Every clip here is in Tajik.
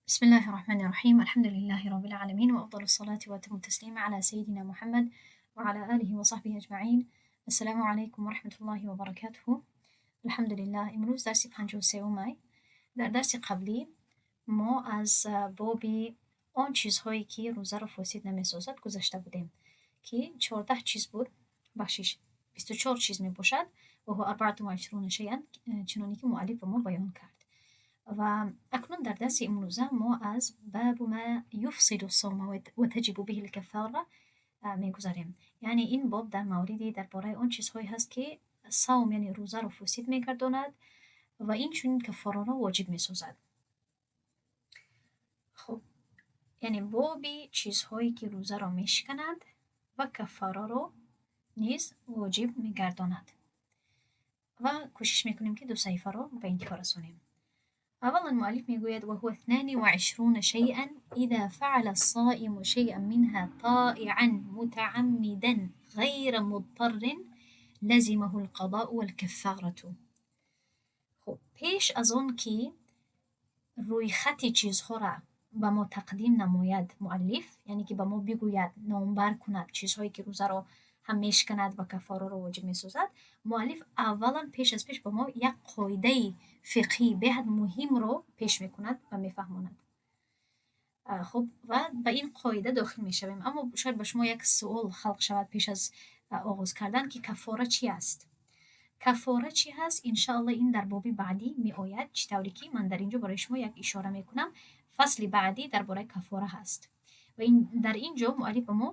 بسم الله الرحمن الرحيم، الحمد لله رب العالمين، وأفضل الصلاة وأتم التسليم على سيدنا محمد وعلى آله وصحبه أجمعين. السلام عليكم ورحمة الله وبركاته. الحمد لله، имрӯз дарси 53-ум. Дар дарси қаблӣ мо аз боби он чизҳое, ки рӯзаро фосид намесозад, гузашта будем, ки 14 чиз буд, бахшиш, 24 чиз мебошад, وهو 24 شيئا, чуноне ки муаллиф ба мо баён кард. Ва акнун дар дарси имрӯза мо аз باب ما يفسد الصوم وتجب به الكفارة мегузарем. Яъне ин боб дар мавриди дар бораи он чизҳое ҳаст, ки савм, яъне рӯзаро фосид мегардонад ва инчунин каффораро воҷиб месозад. Хуб, яъне боби чизҳое, ки рӯзаро мешиканад ва каффораро низ воҷиб мегардонад. Ва кӯшиш мекунем, ки ду саҳифаро ба интиҳо расонем. Аввалан муаллиф мегӯяд: وهو 22 شيئا، إذا فعل الصائم شيئا منها طائعا متعمدا غير مضطر لزمه القضاء والكفارة. Хуб, пеш аз он ки рӯйхати чизҳоро ба мо тақдим намояд муаллиф, яъне ки ба мо бигӯяд, номбар кунад чизҳое, ки рӯзаро ҳам мешиканад ва каффораро воҷиб месозад, муаллиф аввалан пеш аз пеш ба мо як қоидаи фиқҳии беҳад муҳимро пеш мекунад ва мефаҳмонад. Хуб, ва ба ин қоида дохил мешавем. Аммо шояд ба шумо як суол халқ шавад пеш аз оғоз кардан, ки каффора чи аст? Каффора чӣ ҳаст? Иншаалло, ин дар боби баъдӣ меояд, чӣ тавре ки ман дар ин ҷо барои шумо як ишора мекунам. Фасли баъдӣ дар бораи каффора ҳаст. Ва дар ин ҷо муаллиф ба мо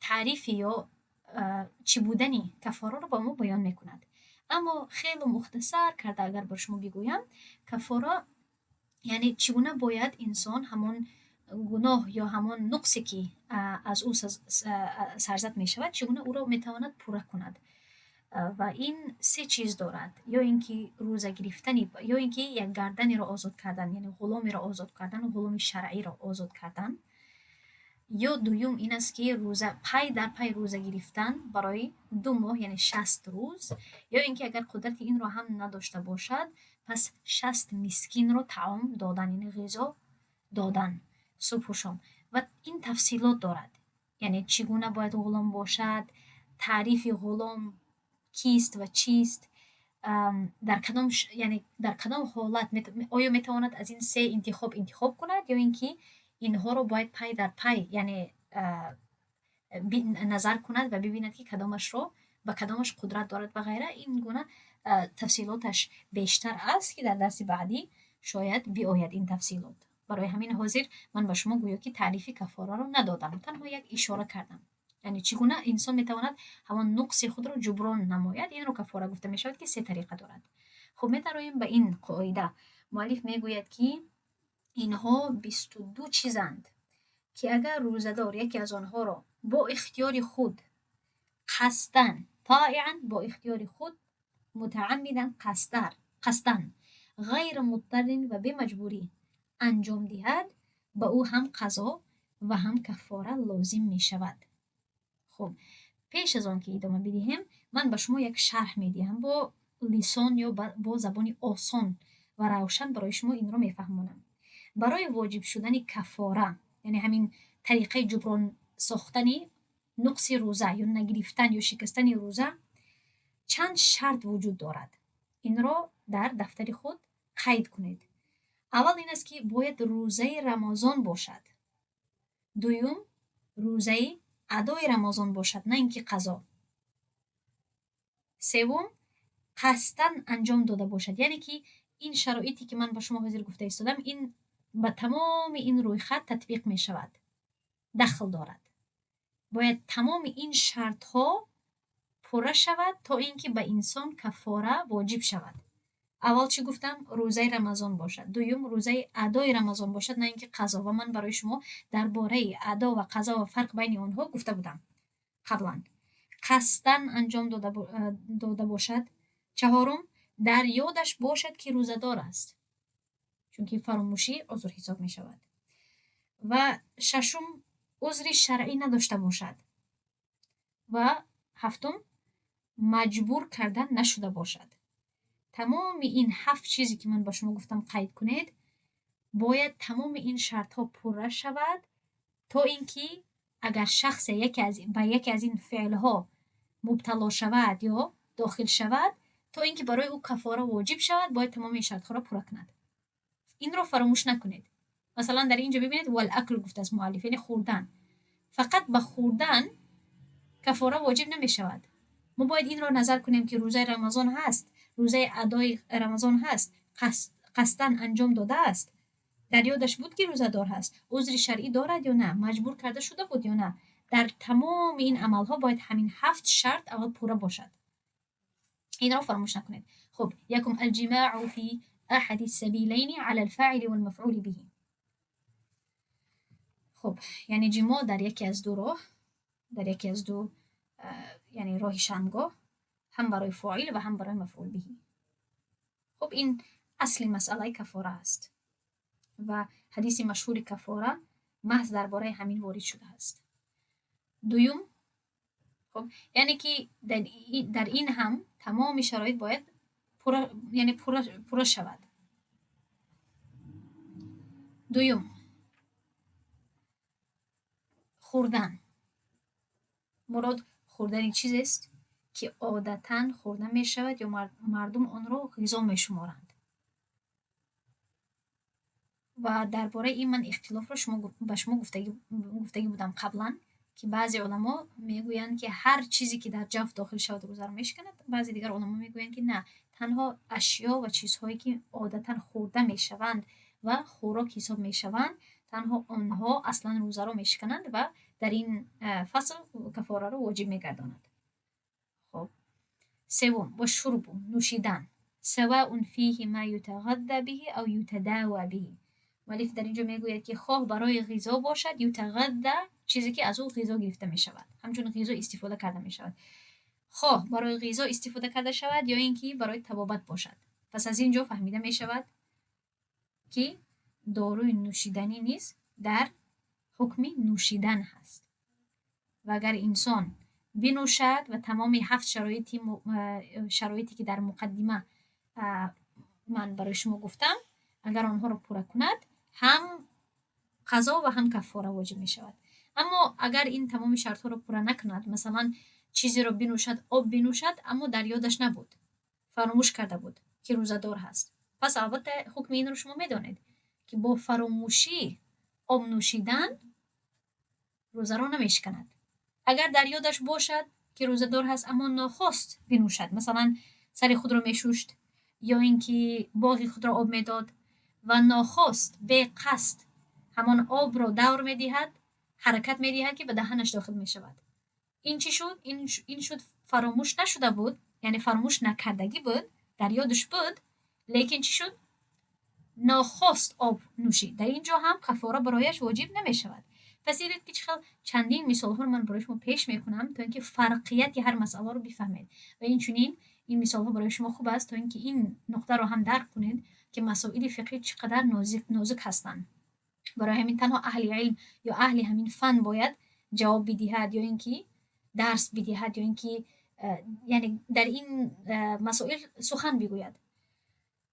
таърифи ё чӣ будани каффораро ба мо баён мекунад. Аммо хело мухтасар карда агар ба шумо бигӯям, каффора яъне чӣ гуна бояд инсон ҳамон гуноҳ ё ҳамон нуқсе, ки аз ӯ сарзад мешавад, чӣ гуна ӯро метавонад пурра кунад. Ва ин се чиз дорад: ё ин ки рӯза гирифтани, ё ин ки як гарданеро озод кардан, яъне ғуломеро озод кардан, ғуломи шаръиро озод кардан, ё дуюм ин аст, ки рӯза пай дар пай рӯза гирифтан барои 2 моҳ, яъне 60 рӯз, ё ин ки агар қудрати инро ҳам надошта бошад, пас 60 мискинро таом додан, яъне ғизо додан субҳу шом. Ва ин тафсилот дорад, яъне чӣ гуна бояд ғулом бошад, таърифи ғулом кист ва чист, дар кадом, яъне дар кадом ҳолат, оё метавонад аз ин се интихоб интихоб кунад ё ин ки инҳоро бояд пай дар пай, яъне назар кунад ва бибинад, ки кадомашро ба кадомаш қудрат дорад ва ғайра. Ин гуна тафсилоташ бештар аст, ки дар дарси баъдӣ шояд биояд ин тафсилот. Барои ҳамин ҳозир ман ба шумо гӯё ки таърифи каффораро надодам, танҳо як ишора кардам, яъне чӣ гуна инсон метавонад ҳамон нуқси худро ҷуброн намояд. Инро каффора гуфта мешавад, ки се тариқа дорад. Хуб, метароем ба ин қоида. Муаллиф мегӯяд, ки инҳо 22 чизанд, ки агар рӯзадор яке аз онҳоро бо ихтиёри худ қасдан, طائعا, бо ихтиёри худ, متعمدا, қасдан, غير مضطر, ва бемаҷбурӣ анҷом диҳад, ба ӯ ҳам қазо ва ҳам каффора лозим мешавад. Хуб, пеш аз он ки идома бидиҳем, ман ба шумо як шарҳ медиҳам, бо лисон ё бо забони осон ва равшан барои шумо инро мефаҳмонам. Барои воҷиб шудани каффора, яъне ҳамин тариқаи ҷуброн сохтани нуқси рӯза ё нагирифтан ё шикастани рӯза, чанд шарт вуҷуд дорад. Инро дар дафтари худ қайд кунед. Аввал ин аст, ки бояд рӯзаи Рамазон бошад. Дуюм, рӯзаи адои Рамазон бошад, на ин ки қазо. Севум, қасдан анҷом дода бошад, яъне ки ин шароите, ки ман ба шумо ҳозир гуфта истодам, ин ба тамоми ин рӯйхат татбиқ мешавад, дахл дорад. Бояд тамоми ин шартҳо пурра шавад, то ин ки ба инсон каффора воҷиб шавад. Аввал чӣ гуфтам? Рӯзаи Рамазон бошад. Дуюм, рӯзаи адои Рамазон бошад, на ин ки қазо. Ва ман барои шумо дар бораи адо ва қазо ва фарқ байни онҳо гуфта будам қаблан. Қасдан анҷом дода бошад. Чаҳорум, дар ёдаш бошад, ки рӯзадор аст, чунки фаромӯшӣ узр ҳисоб мешавад. Ва шашум, узри шаръӣ надошта бошад. Ва ҳафтум, маҷбур карда нашуда бошад. Тамоми ин ҳафт чизе, ки ман ба шумо гуфтам, қайд кунед. Бояд тамоми ин шартҳо пурра шавад, то ин ки агар шахсе яке аз ба яке аз ин феълҳо мубтало шавад ё дохил шавад, то ин ки барои ӯ каффора воҷиб шавад, бояд тамоми ин шартҳоро пурра кунад. Инро фаромӯш накунед. Масалан, дар ин ҷо бибинед, والأكل гуфтааст муаллиф, яъне хӯрдан. Фақат ба хӯрдан каффора воҷиб намешавад. Мо бояд инро назар кунем, ки рӯзаи Рамазон ҳаст, рӯзаи адои Рамазон ҳаст, қасдан анҷом додааст, дар ёдаш буд, ки рӯзадор ҳаст, узри шаръӣ дорад ё на, маҷбур карда шуда буд ё на. Дар тамоми ин амалҳо бояд ҳамин ҳафт шарт аввал пурра бошад. Инро фаромӯш накунед. Хуб, якум: الجماع في أحد السبيلين على الفاعل والمفعول به. Хуб, яъне ҷимоъ дар яке аз ду роҳ, дар яке аз ду, яъне роҳи шармгоҳ, ҳам барои фоил ва ҳам барои مفعول به. Хуб, ин асли масъалаи каффора аст ва ҳадиси машҳури каффора маҳз дар бораи ҳамин ворид шудааст. Дуюм, хуб, яъне ки дар ин ҳам тамоми шароит бояд пурра, яъне пурра шавад. Дуюм, хӯрдан. Мурод хӯрдани чизест, ки одатан хӯрда мешавад ё мардум онро ғизо мешуморанд. Ва дар бораи ин ман ихтилофро ба шумо гуфтагӣ будам қаблан, ки баъзе уламо мегӯянд, ки ҳар чизе, ки дар ҷавф дохил шавад, рӯзаро мешиканад, баъзе дигар уламо мегӯянд, ки на, танҳо ашё ва чизҳое, ки одатан хӯрда мешаванд ва хӯрок ҳисоб мешаванд, танҳо онҳо аслан рӯзаро мешикананд ва дар ин фасл каффораро воҷиб мегардонад. Хуб, севум: والشرب, нӯшидан, سواء فيه ما يتغذى به أو يتداوى به. Муаллиф дар ин ҷо мегӯяд, ки хоҳ барои ғизо бошад, يتغذى, чизе ки аз ӯ ғизо гирифта мешавад, ҳамчун ғизо истифода карда мешавад, хоҳ барои ғизо истифода карда шавад ё ин ки барои табобат бошад. Пас аз ин ҷо фаҳмида мешавад, ки доруи нӯшиданӣ низ дар ҳукми нӯшидан ҳаст ва агар инсон бинӯшад ва тамоми ҳафт шароите, ки дар муқаддима ман барои шумо гуфтам, агар онҳоро пурра кунад, ҳам қазо ва ҳам каффора воҷиб мешавад. Аммо агар ин тамоми шартҳоро пурра накунад, масалан, чизеро бинӯшад, об бинӯшад, аммо дар ёдаш набуд, фаромӯш карда буд, ки рӯзадор ҳаст, пас албатта ҳукми инро шумо медонед, ки бо фаромӯшӣ об нӯшидан рӯзаро намешиканад. Агар дар ёдаш бошад, ки рӯзадор ҳаст, аммо нохост бинӯшад, масалан, сари худро мешушт ё ин ки боғи худро об медод ва нохост, беқасд ҳамон обро давр медиҳад, ҳаракат медиҳад, ки ба даҳанаш дохил мешавад, ин чӣ шуд? Ин шуд фаромӯш нашуда буд, яъне фаромӯш накардагӣ буд, дар ёдаш буд, лекин чӣ шуд? Нохост об нӯшид. Дар ин ҷо ҳам каффора барояш воҷиб намешавад. Пас дидед, ки чӣ хел чандин мисолҳоро ман барои шумо пеш мекунам, то ин ки фарқияти ҳар масъаларо бифаҳмед. Ва инчунин ин мисолҳо барои шумо хуб аст, то ин ки ин нуқтаро ҳам дарк кунед, ки масоили фиқҳӣ чӣ қадар нозук ҳастанд. Барои ҳамин танҳо аҳли илм ё аҳли ҳамин фан бояд ҷавоб бидиҳад ё ин ки дарс бидиҳад, ё ин ки яъне дар ин масоил сухан бигӯяд.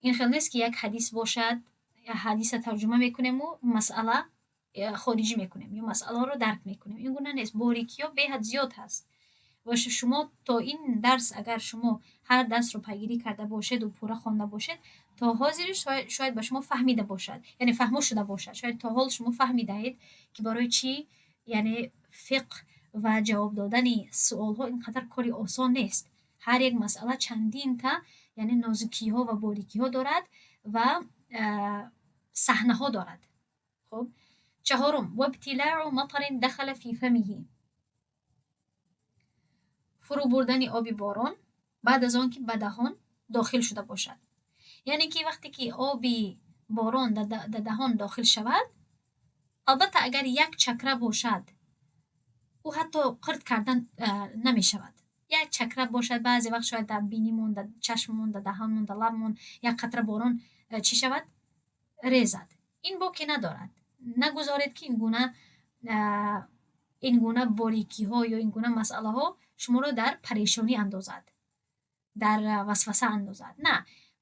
Ин хел нест, ки як ҳадис бошад, ҳадиса тарҷума мекунему масъала хориҷӣ мекунем ё масъаларо дарк мекунем. Ин гуна нест, борикиҳо беҳад зиёд ҳаст. Ва шумо то ин дарс, агар шумо ҳар дарсро пайгирӣ карда бошеду пурра хонда бошед, то ҳозир шояд ба шумо фаҳмида бошад, яъне фаҳмо шуда бошад. Шояд то ҳол шумо фаҳмидаед, ки барои чӣ, яъне фиқҳ ва ҷавоб додани суолҳо ин қадар кори осон нест. Ҳар як масъала чандинта, яъне нозукиҳо ва борикиҳо дорад ва саҳнаҳо дорад. Хуб, чаҳорум: وابتلاع مطر دخل في فمه, фурӯ бурдани оби борон баъд аз он ки ба даҳон дохил шуда бошад. Яъне ки вақте ки оби борон дар даҳон дохил шавад, албатта, агар як чакра бошад, ӯ ҳатто қирт кардан намешавад. Як чакра бошад, баъзе вақт шояд дар бинимон, дар чашммон, дар даҳанмон, дар лабмон як қатра борон чӣ шавад, резад, ин боке надорад. Нагузоред, ки ин гуна борикиҳо ё ин гуна масъалаҳо шуморо дар парешонӣ андозад, дар васваса андозад. На,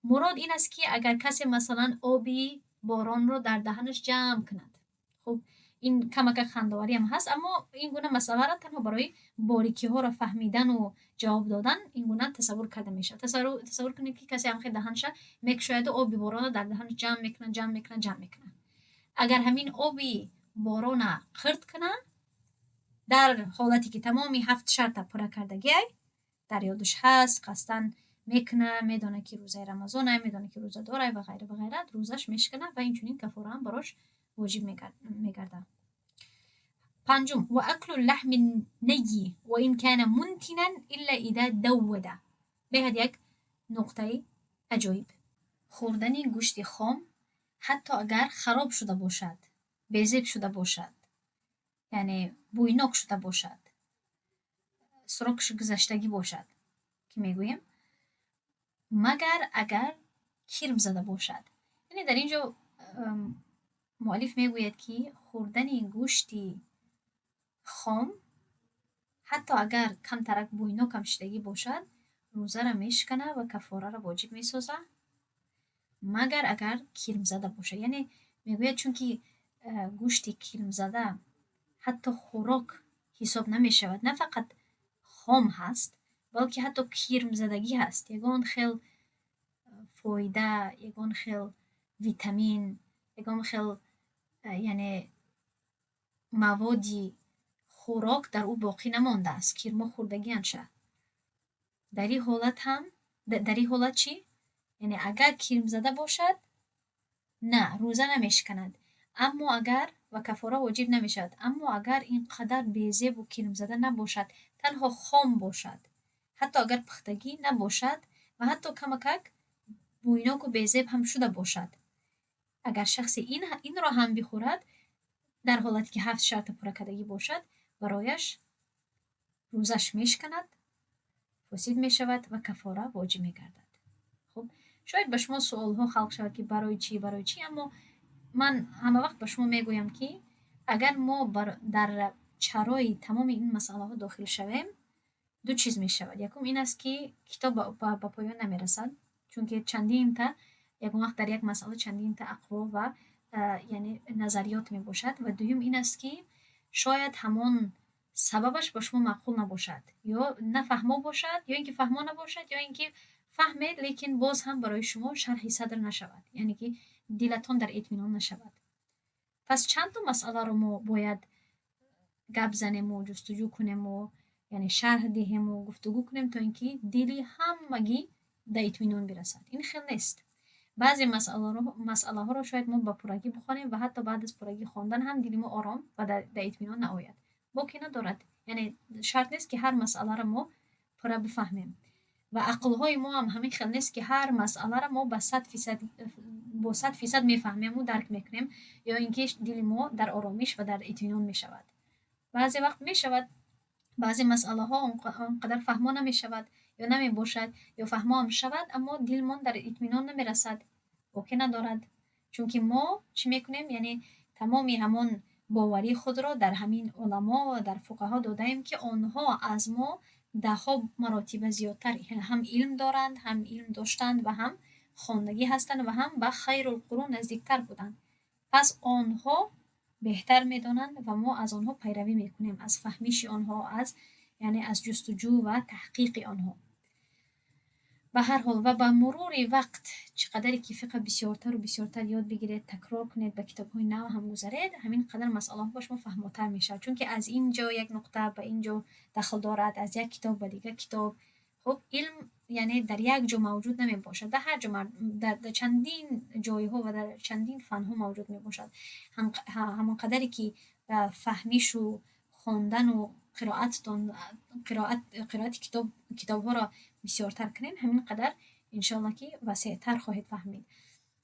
мурод ин аст, ки агар касе, масалан, оби боронро дар даҳанаш ҷамъ кунад. Хуб, ин камакак хандаовариам ҳаст, аммо ин гуна масъаларо танҳо барои борикиҳоро фаҳмидану ҷавоб додан ин гуна тасаввур карда мешавад. Тасаввур кунед, ки касе ҳамхел даҳанша мекушояду оби боронро дар даҳанаш ҷамъ мекунад, ҷамъ мекунад, ҷамъ мекунад. Агар ҳамин оби борона қирт кунад, дар ҳолате ки тамоми ҳафт шарта пурра кардагиай, дар ёдаш ҳаст, қасдан мекунад, медонад, ки рӯзаи Рамазонай, медонад, ки рӯзадорай ва ғайра ва ғайра, рӯзаш мешиканад ва инчунин кафораам барош воҷиб мегардад. Панҷум: وأكل اللحم الني وإن كان منتنا إلا إذا دود. Беҳад як нуқтаи аҷоиб. Хӯрдани гӯшти хом, ҳатто агар хароб шуда бошад, безеб шуда бошад, яъне бӯйнок шуда бошад, срок ш гузаштагӣ бошад, ки мегӯем, магар агар кирм зада бошад. Яъне дар ин ҷо муаллиф мегӯяд, ки хӯрдани гӯшти хом, ҳатто агар камтарак бӯйнокам шудагӣ бошад, рӯзаро мешиканад ва кафораро воҷиб месозад, магар агар кирмзада бошад. Яъне мегӯяд, чунки гӯшти кирмзада ҳатто хӯрок ҳисоб намешавад, на фақат хом ҳаст, балки ҳатто кирмзадагӣ ҳаст. Ягон хел фоида, ягон хел витамин, ягон хел, яъне маводи хӯрок дар ӯ боқӣ намондааст. Кирмо хӯрдагианд ша. Дар ин ҳолат ҳам, дар ин ҳолат чӣ? Яъне агар кирмзада бошад, на, рӯза намешиканад. Аммо агар ва кафора воҷиб намешавад. Аммо агар ин қадар безебу кирмзада набошад, танҳо хом бошад, ҳатто агар пухтагӣ набошад ва ҳатто камакак бӯйноку безеб ҳам шуда бошад, агар шахсе инро ҳам бихӯрад, дар ҳолате ки ҳафт шарта пурра кардагӣ бошад, барояш рӯзаш мешиканад, фосид мешавад ва кафора воҷиб мегардад. Хуб, шояд ба шумо суолҳо халқ шавад, ки барои чӣ, барои чӣ, аммо ман ҳама вақт ба шумо мегӯям, ки агар мо дар чарои тамоми ин масъалаҳо дохил шавем, ду чиз мешавад. Якум ин аст, ки китоб ба поён намерасад, чунки чандинта ягон вақт дар як масъала чандинта ақвол ва, яъне, назариёт мебошад. Ва дуюм ин аст, ки шояд ҳамон сабабаш ба шумо маъқул набошад, ё нафаҳмо бошад, ё ин ки фаҳмо набошад, ё ин ки фаҳмед, лекин боз ҳам барои шумо шарҳи садр нашавад, яъне ки дилатон дар итминон нашавад. Пас чандто масъаларо мо бояд гап занему, ҷустуҷӯ кунему, яъне шарҳ диҳему, гуфтугӯ кунем, то ин ки дили ҳамагӣ да итминон бирасад. Ин хел нест. Баъзе масъалаҳоро шояд мо ба пуррагӣ бихонем ва ҳатто баъд аз пуррагӣ хондан ҳам дили мо ором ва да итминон наояд. Боке надорад. Яъне шарт нест, ки ҳар масъаларо мо пурра бифаҳмем. Ва ақлҳои мо ҳам ҳамин хел нест, ки ҳар масъаларо мо ба 100%, бо 100% мефаҳмему дарк мекунем, ё ин ки дили мо дар оромиш ва дар итминон мешавад. Баъзе вақт мешавад, баъзе масъалаҳо он қадар фаҳмо намешавад ё намебошад, ё фаҳмоам шавад, аммо дилмон дар итминон намерасад. Боке надорад. Чунки мо чӣ мекунем? Яъне тамоми ҳамон боварии худро дар ҳамин уламо ва дар фуқаҳо додаем, ки онҳо аз мо даҳҳо маротиба зиёдтар ҳам илм доранд, ҳам илм доштанд ва ҳам хондагӣ ҳастанд ва ҳам ба хайрул қурун наздиктар буданд. Пас онҳо беҳтар медонанд ва мо аз онҳо пайравӣ мекунем, аз фаҳмиши онҳо, аз, яъне, аз ҷустуҷӯ ва таҳқиқи онҳо. Ба ҳар ҳол, ва ба мурури вақт, чӣ қадаре ки фиқҳ бисёртару бисёртар ёд бигиред, такрор кунед, ба китобҳои нав ҳам гузаред, ҳамин қадар масъалаҳо ба шумо фаҳмотар мешавад. Чунки аз ин ҷо як нуқта ба ин ҷо дахл дорад, аз як китоб ба дигар китоб. Хуб, илм, яъне, дар як ҷо мавҷуд намебошад, дар ҳар ҷо, дар чандин ҷойҳо ва дар чандин фанҳо мавҷуд мебошад. Ҳамон қадаре ки фаҳмишу хондану қироататон, қироати китобҳоро бисёртар кунем, ҳамин қадар иншоаллоҳ ки васеътар хоҳед фаҳмид.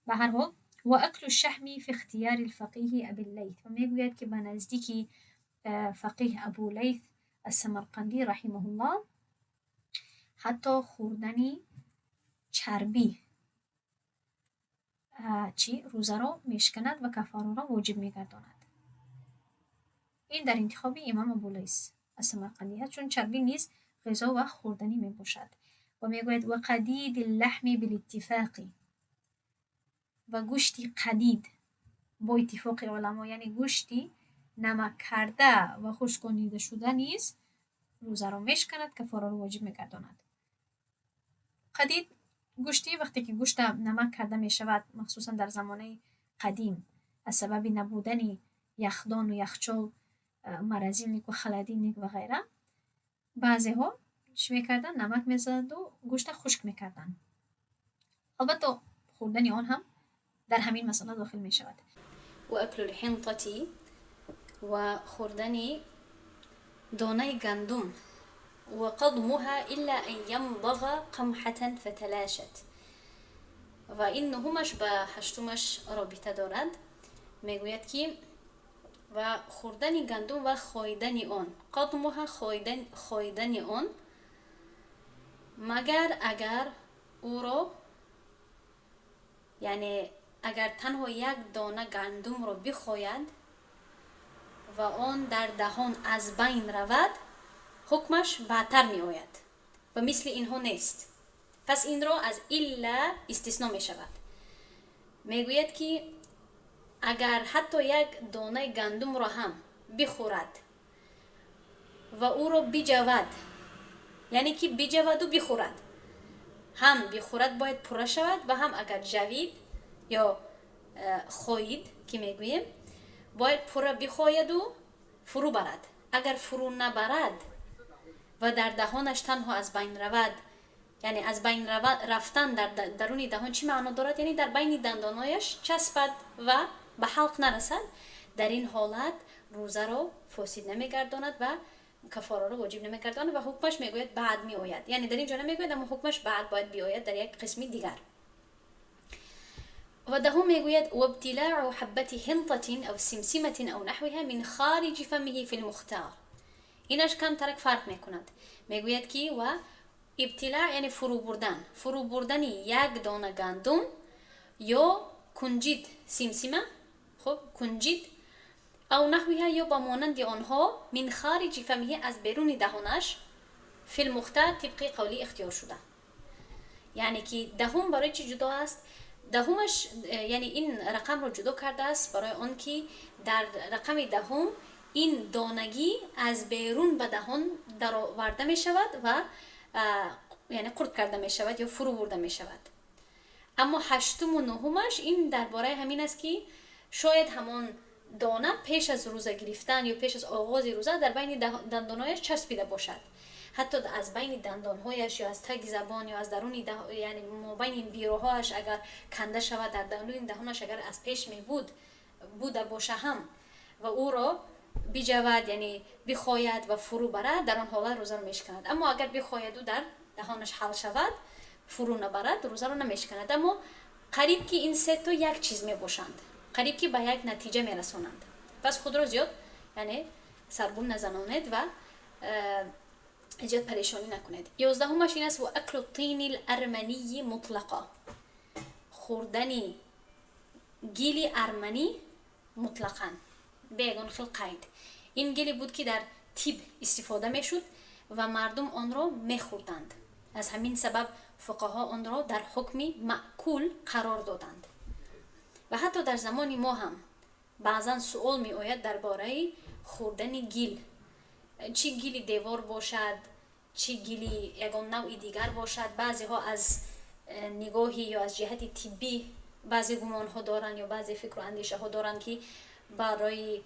Ба ҳар ҳол, وأكل الشحم في اختيار الفقيه أبي الليث. Ва мегӯяд, ки ба наздики фақиҳ Абу Лайth ас-Самарқандӣ раҳимаҳуллоҳ ҳатто хӯрдани чарбӣ чӣ рӯзаро мешиканад ва кафораро воҷиб мегардонад. Ин дар интихоби имом Абулайс ас-Самарқандӣ ҳаст, чун чарбӣ низ ғизо ва хӯрданӣ мебошад. Ва мегӯяд: وقديد اللحم بالاتفاق. Ва гӯшти қадид бо иттифоқи уламо, яъне гӯшти намаккарда ва хушконидашуда низ рӯзаро мешиканад, каффораро воҷиб мегардонад. Қадид гӯшти вақте ки гӯшта намак карда мешавад, махсусан дар замонаи қадим, аз сабаби набудани яхдону яхчол, морозильнику холодильник ва ғайра, баъзеҳо чӣ мекарданд? Намак мезаданду гӯшта хушк мекарданд. Албатта, хӯрдани он ҳам дар ҳамин масъала дохил мешавад. وأكل الحنطة, ва хӯрдани донаи гандум, وقضمها إلا أن يمضغ قمحة فتلاشت. Ва ин нуҳумаш ба ҳаштумаш робита дорад. Мегӯяд, ки ва хӯрдани гандум ва хоидани он, قضمها, хоидани он, магар агар ӯро, яъне агар танҳо як дона гандумро бихояд ва он дар даҳон аз байн равад, ҳукмаш баъдтар меояд ва мисли инҳо нест. Пас инро аз إلا истисно мешавад. Мегӯяд, ки агар ҳатто як донаи гандумро ҳам бихӯрад ва ӯро биҷавад, яъне ки биҷаваду бихӯрад, ҳам бихӯрад бояд пурра шавад ва ҳам агар ҷавид ё хоид, ки мегӯем, бояд пурра бихояду фурӯ барад. Агар фурӯ набарад ва дар даҳонаш танҳо аз байн равад, яъне аз байн рафтан дар даруни даҳон чӣ маъно дорад? Яъне дар байни дандонҳояш часпад ва ба ҳалқ нарасад, дар ин ҳолат рӯзаро фосид намегардонад ва кафораро воҷиб намегардонад ва ҳукмаш, мегӯяд, баъд меояд. Яъне дар ин ҷо намегӯяд, аммо ҳукмаш баъд бояд биояд дар як қисми дигар. Ва даҳум мегӯяд: وابتلاع حبة حنطة أو سمسمة أو نحوها من خارج فمه في المختار. Инаш камтарак фарқ мекунад. Мегӯяд, ки ва ابتلاع, яъне фурӯ бурдан, фурӯ бурдани як дона гандум ё кунҷид, سمسمة, хуб, кунҷид, أو نحوها, ё ба монанди онҳо, من خارج فمه, аз беруни даҳонаш, في المختار, тибқи қавли ихтиёршуда. Яъне ки даҳум барои чӣ ҷудо аст? Даҳумаш, яъне ин рақамро ҷудо кардааст барои он ки дар рақами даҳум ин донагӣ аз берун ба даҳон дароварда мешавад ва яъне қурт карда мешавад ё фурӯ бурда мешавад. Аммо ҳаштуму нуҳумаш ин дар бораи ҳамин аст, ки шояд ҳамон дона пеш аз рӯза гирифтан ё пеш аз оғози рӯза дар байни дандонҳояш часпида бошад, ҳатто аз байни дандонҳояш ё аз таги забон ё аз даруни, яъне мобайни бироҳоаш агар канда шавад, дар даруни даҳонаш агар аз пеш мебуд, буда боша ҳам ва ӯро биҷавад, яъне бихояд ва фурӯ барад, дар он ҳолат рӯзаро мешиканад. Аммо агар бихояду дар даҳонаш ҳал шавад, фурӯ набарад, рӯзаро намешиканад. Аммо қариб ки ин сето як чиз мебошанд, қариб ки ба як натиҷа мерасонанд. Пас худро зиёд, яъне, саргум назанонед ва зиёд парешонӣ накунед. 11-умаш ин аст: وأكل الطين الأرمني مطلقا, хӯрдани гили арманӣ мутлақан, бе ягон хел қайд. Ин гиле буд, ки дар тиб истифода мешуд ва мардум онро мехӯрданд. Аз ҳамин сабаб фуқаҳо онро дар ҳукми маъкул қарор доданд. Ва ҳатто дар замони мо ҳам баъзан суол меояд дар бораи хӯрдани гил, чӣ гили девор бошад, чӣ гили ягон навъи дигар бошад. Баъзеҳо аз нигоҳи ё аз ҷиҳати тиббӣ баъзе гумонҳо доранд ё баъзе фикру андешаҳо доранд, ки барои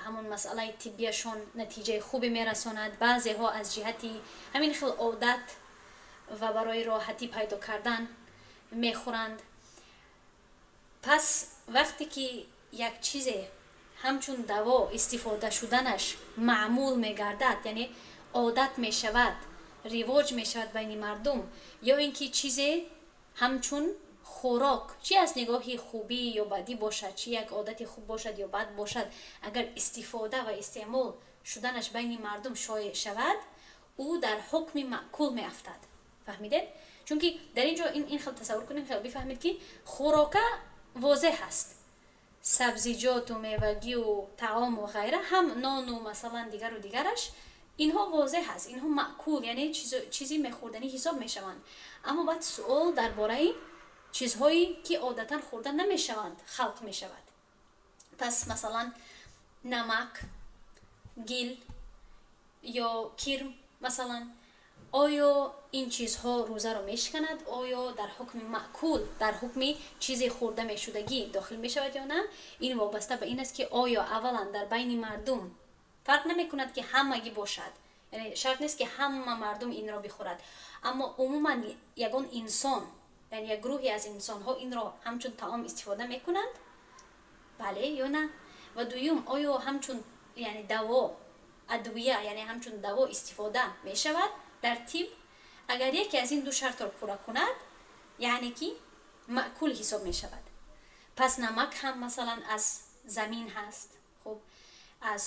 ҳамон масъалаи тиббиашон натиҷаи хубе мерасонад. Баъзеҳо аз ҷиҳати ҳамин хел одат ва барои роҳатӣ пайдо кардан мехӯранд. Пас вақте ки як чизе ҳамчун даво истифода шуданаш маъмул мегардад, яъне одат мешавад, ривоҷ мешавад байни мардум, ё ин ки чизе ҳамчун хӯрок, чӣ аз нигоҳи хубӣ ё бадӣ бошад, чӣ як одати хуб бошад ё бад бошад, агар истифода ва истеъмол шуданаш байни мардум шоеъ шавад, ӯ дар ҳукми маъкул меафтад. Фаҳмидед? Чунки дар ин ҷо ин хел тасаввур кунед, хел бифаҳмед, ки хӯрока возеҳ аст: сабзиҷоту мевагию таому ғайра, ҳам нону масалан дигару дигараш, инҳо возеҳ аст, инҳо маъкул, яъне чизи мехӯрданӣ ҳисоб мешаванд. Аммо баъд суол дар бораи Чизҳое ки одатан хӯрда намешаванд, халқ мешавад. Пас, масалан, намак, гил ё кирм, масалан, оё ин чизҳо рӯзаро мешиканад? Оё дар ҳукми маъкул, дар ҳукми чизе хӯрда мешудагӣ дохил мешавад ё на? Ин вобаста ба ин аст, ки оё аввалан дар байни мардум фарқ намекунад, ки ҳамагӣ бошад, яъне шарт нест, ки ҳама мардум инро бихӯрад, аммо умуман ягон инсон, яъне як гурӯҳе аз инсонҳо инро ҳамчун таом истифода мекунанд, бале ё на? Ва дуюм, оё ҳамчун, яъне, даво, адвия, яъне ҳамчун даво истифода мешавад дар тиб? Агар яке аз ин ду шартро пурра кунад, яъне ки маъкул ҳисоб мешавад. Пас намак ҳам, масалан, аз замин ҳаст, хуб, аз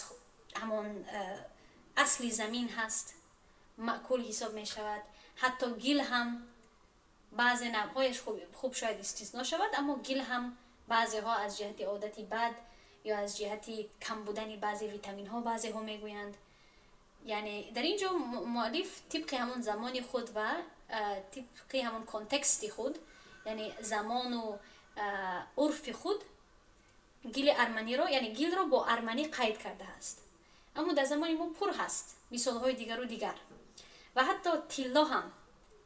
ҳамон асли замин ҳаст, маъкул ҳисоб мешавад. Ҳатто гил ҳам баъзе навъҳояш, хуб, шояд истисно шавад, аммо гил ҳам баъзеҳо аз ҷиҳати одати бад ё аз ҷиҳати кам будани баъзе витаминҳо баъзеҳо мегӯянд. Яъне дар ин ҷо муаллиф тибқи ҳамон замони худ ва тибқи ҳамон контексти худ, яъне замону урфи худ, гили арманиро, яъне гилро бо арманӣ қайд кардааст. Аммо дар замони мо пур ҳаст мисолҳои дигару дигар. Ва ҳатто тилло ҳам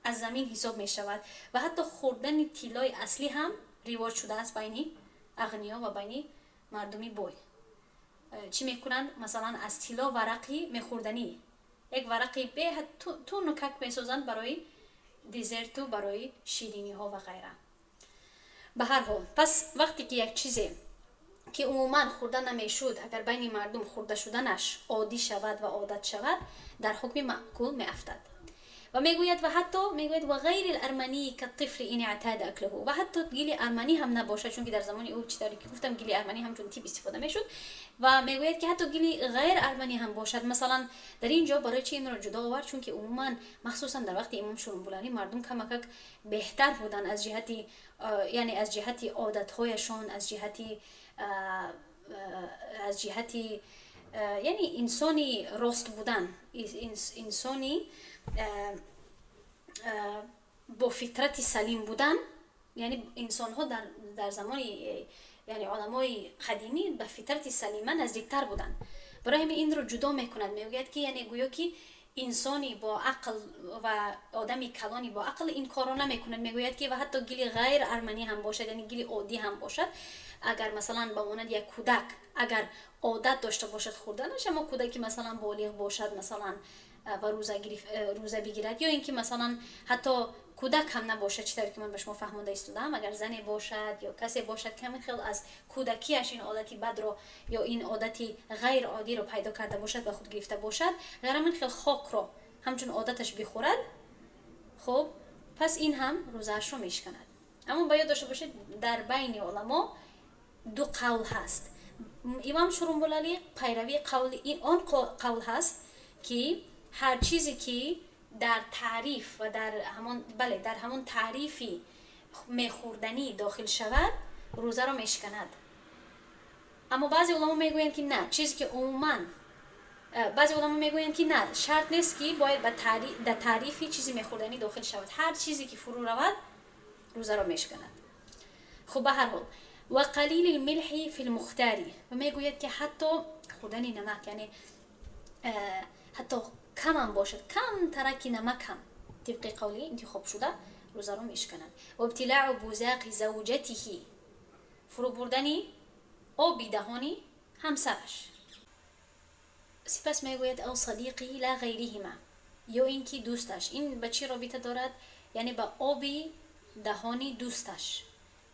аз замин ҳисоб мешавад ва ҳатто хӯрдани тиллои аслӣ ҳам ривоҷ шудааст байни ағниё ва байни мардуми бой. Чӣ мекунанд? Масалан, аз тилло варақи мехӯрданӣ, як варақи беҳад тунукак месозанд барои дезерту барои шириниҳо ва ғайра. Ба ҳар ҳол, пас вақте ки як чизе, ки умуман хӯрда намешуд, агар байни мардум хӯрда шуданаш оддӣ шавад ва одат шавад, дар ҳукми маъкул меафтад. Ва мегӯяд, ва ҳатто мегӯяд: وغير الأرمني كالطفل إن اعتاد أكله. Ва ҳатто гили арманӣ ҳам набошад, чунки дар замони ӯ, чӣ тавре ки гуфтам, гили арманӣ ҳамчун тиб истифода мешуд. Ва мегӯяд, ки ҳатто гили ғайр арманӣ ҳам бошад. Масалан, дар ин ҷо барои чӣ инро ҷудо овард? Чунки умуман, махсусан дар вақти имом Шурумбулалӣ, мардум камакак беҳтар буданд аз ҷиҳати, яъне аз ҷиҳати одатҳояшон, аз ҷиҳати, яъне, инсони рост будан, инсони бо фитрати салим будан. Яъне инсонҳо дар замони, яъне одамои қадимӣ ба фитрати салима наздиктар буданд. Барои ҳамин инро ҷудо мекунад. Мегӯяд, ки яъне гӯё ки инсони бо ақл ва одами калони бо ақл ин корро намекунад. Мегӯяд, ки ва ҳатто гили ғайр арманӣ ҳам бошад, яъне гили оддӣ ҳам бошад, агар, масалан, ба монанди як кӯдак агар одат дошта бошад хӯрданаш, аммо кӯдаки, масалан, болиғ бошад, масалан, ва рӯза бигирад, ё ин ки, масалан, ҳатто кӯдак ҳам набошад, чӣ тавре ки ман ба шумо фаҳмонда истодаам, агар зане бошад ё касе бошад, ки ҳамин хел аз кӯдакиаш ин одати бадро ё ин одати ғайриоддиро пайдо карда бошад, ба худ гирифта бошад, агар ҳамин хел хокро ҳамчун одаташ бихӯрад, хуб, пас ин ҳам рӯзаашро мешиканад. Аммо ба ёд дошта бошед, дар байни уламо ду қавл ҳаст. Имом Шурумбулалӣ пайравии қавли он қавл ҳаст, ки ҳар чизе ки дар таъриф ва дар ҳамон, бале, дар ҳамон таърифи мехӯрданӣ дохил шавад, рӯзаро мешиканад. Аммо баъзе уламо мегӯянд, ки на, чизе ки умуман, баъзе уламо мегӯянд, ки на, шарт нест, ки бояд дар таърифи чизи мехӯрданӣ дохил шавад, ҳар чизе ки фурӯ равад, рӯзаро мешиканад. Хуб, ба ҳар ҳол, وقليل الملح في المختار. Ва мегӯяд, ки ҳатто хӯрдани намак, яъне ҳатто камам бошад, камтараки намак ҳам, тибқи қавли интихобшуда, рӯзаро мешиканад. وابتلاع بزاق زوجته. Фурӯ бурдани оби даҳони ҳамсараш. Сипас мегӯяд: أو صديقه لا غيرهما. Ё ин ки дӯсташ. Ин ба чӣ робита дорад? Яъне ба оби даҳони дӯсташ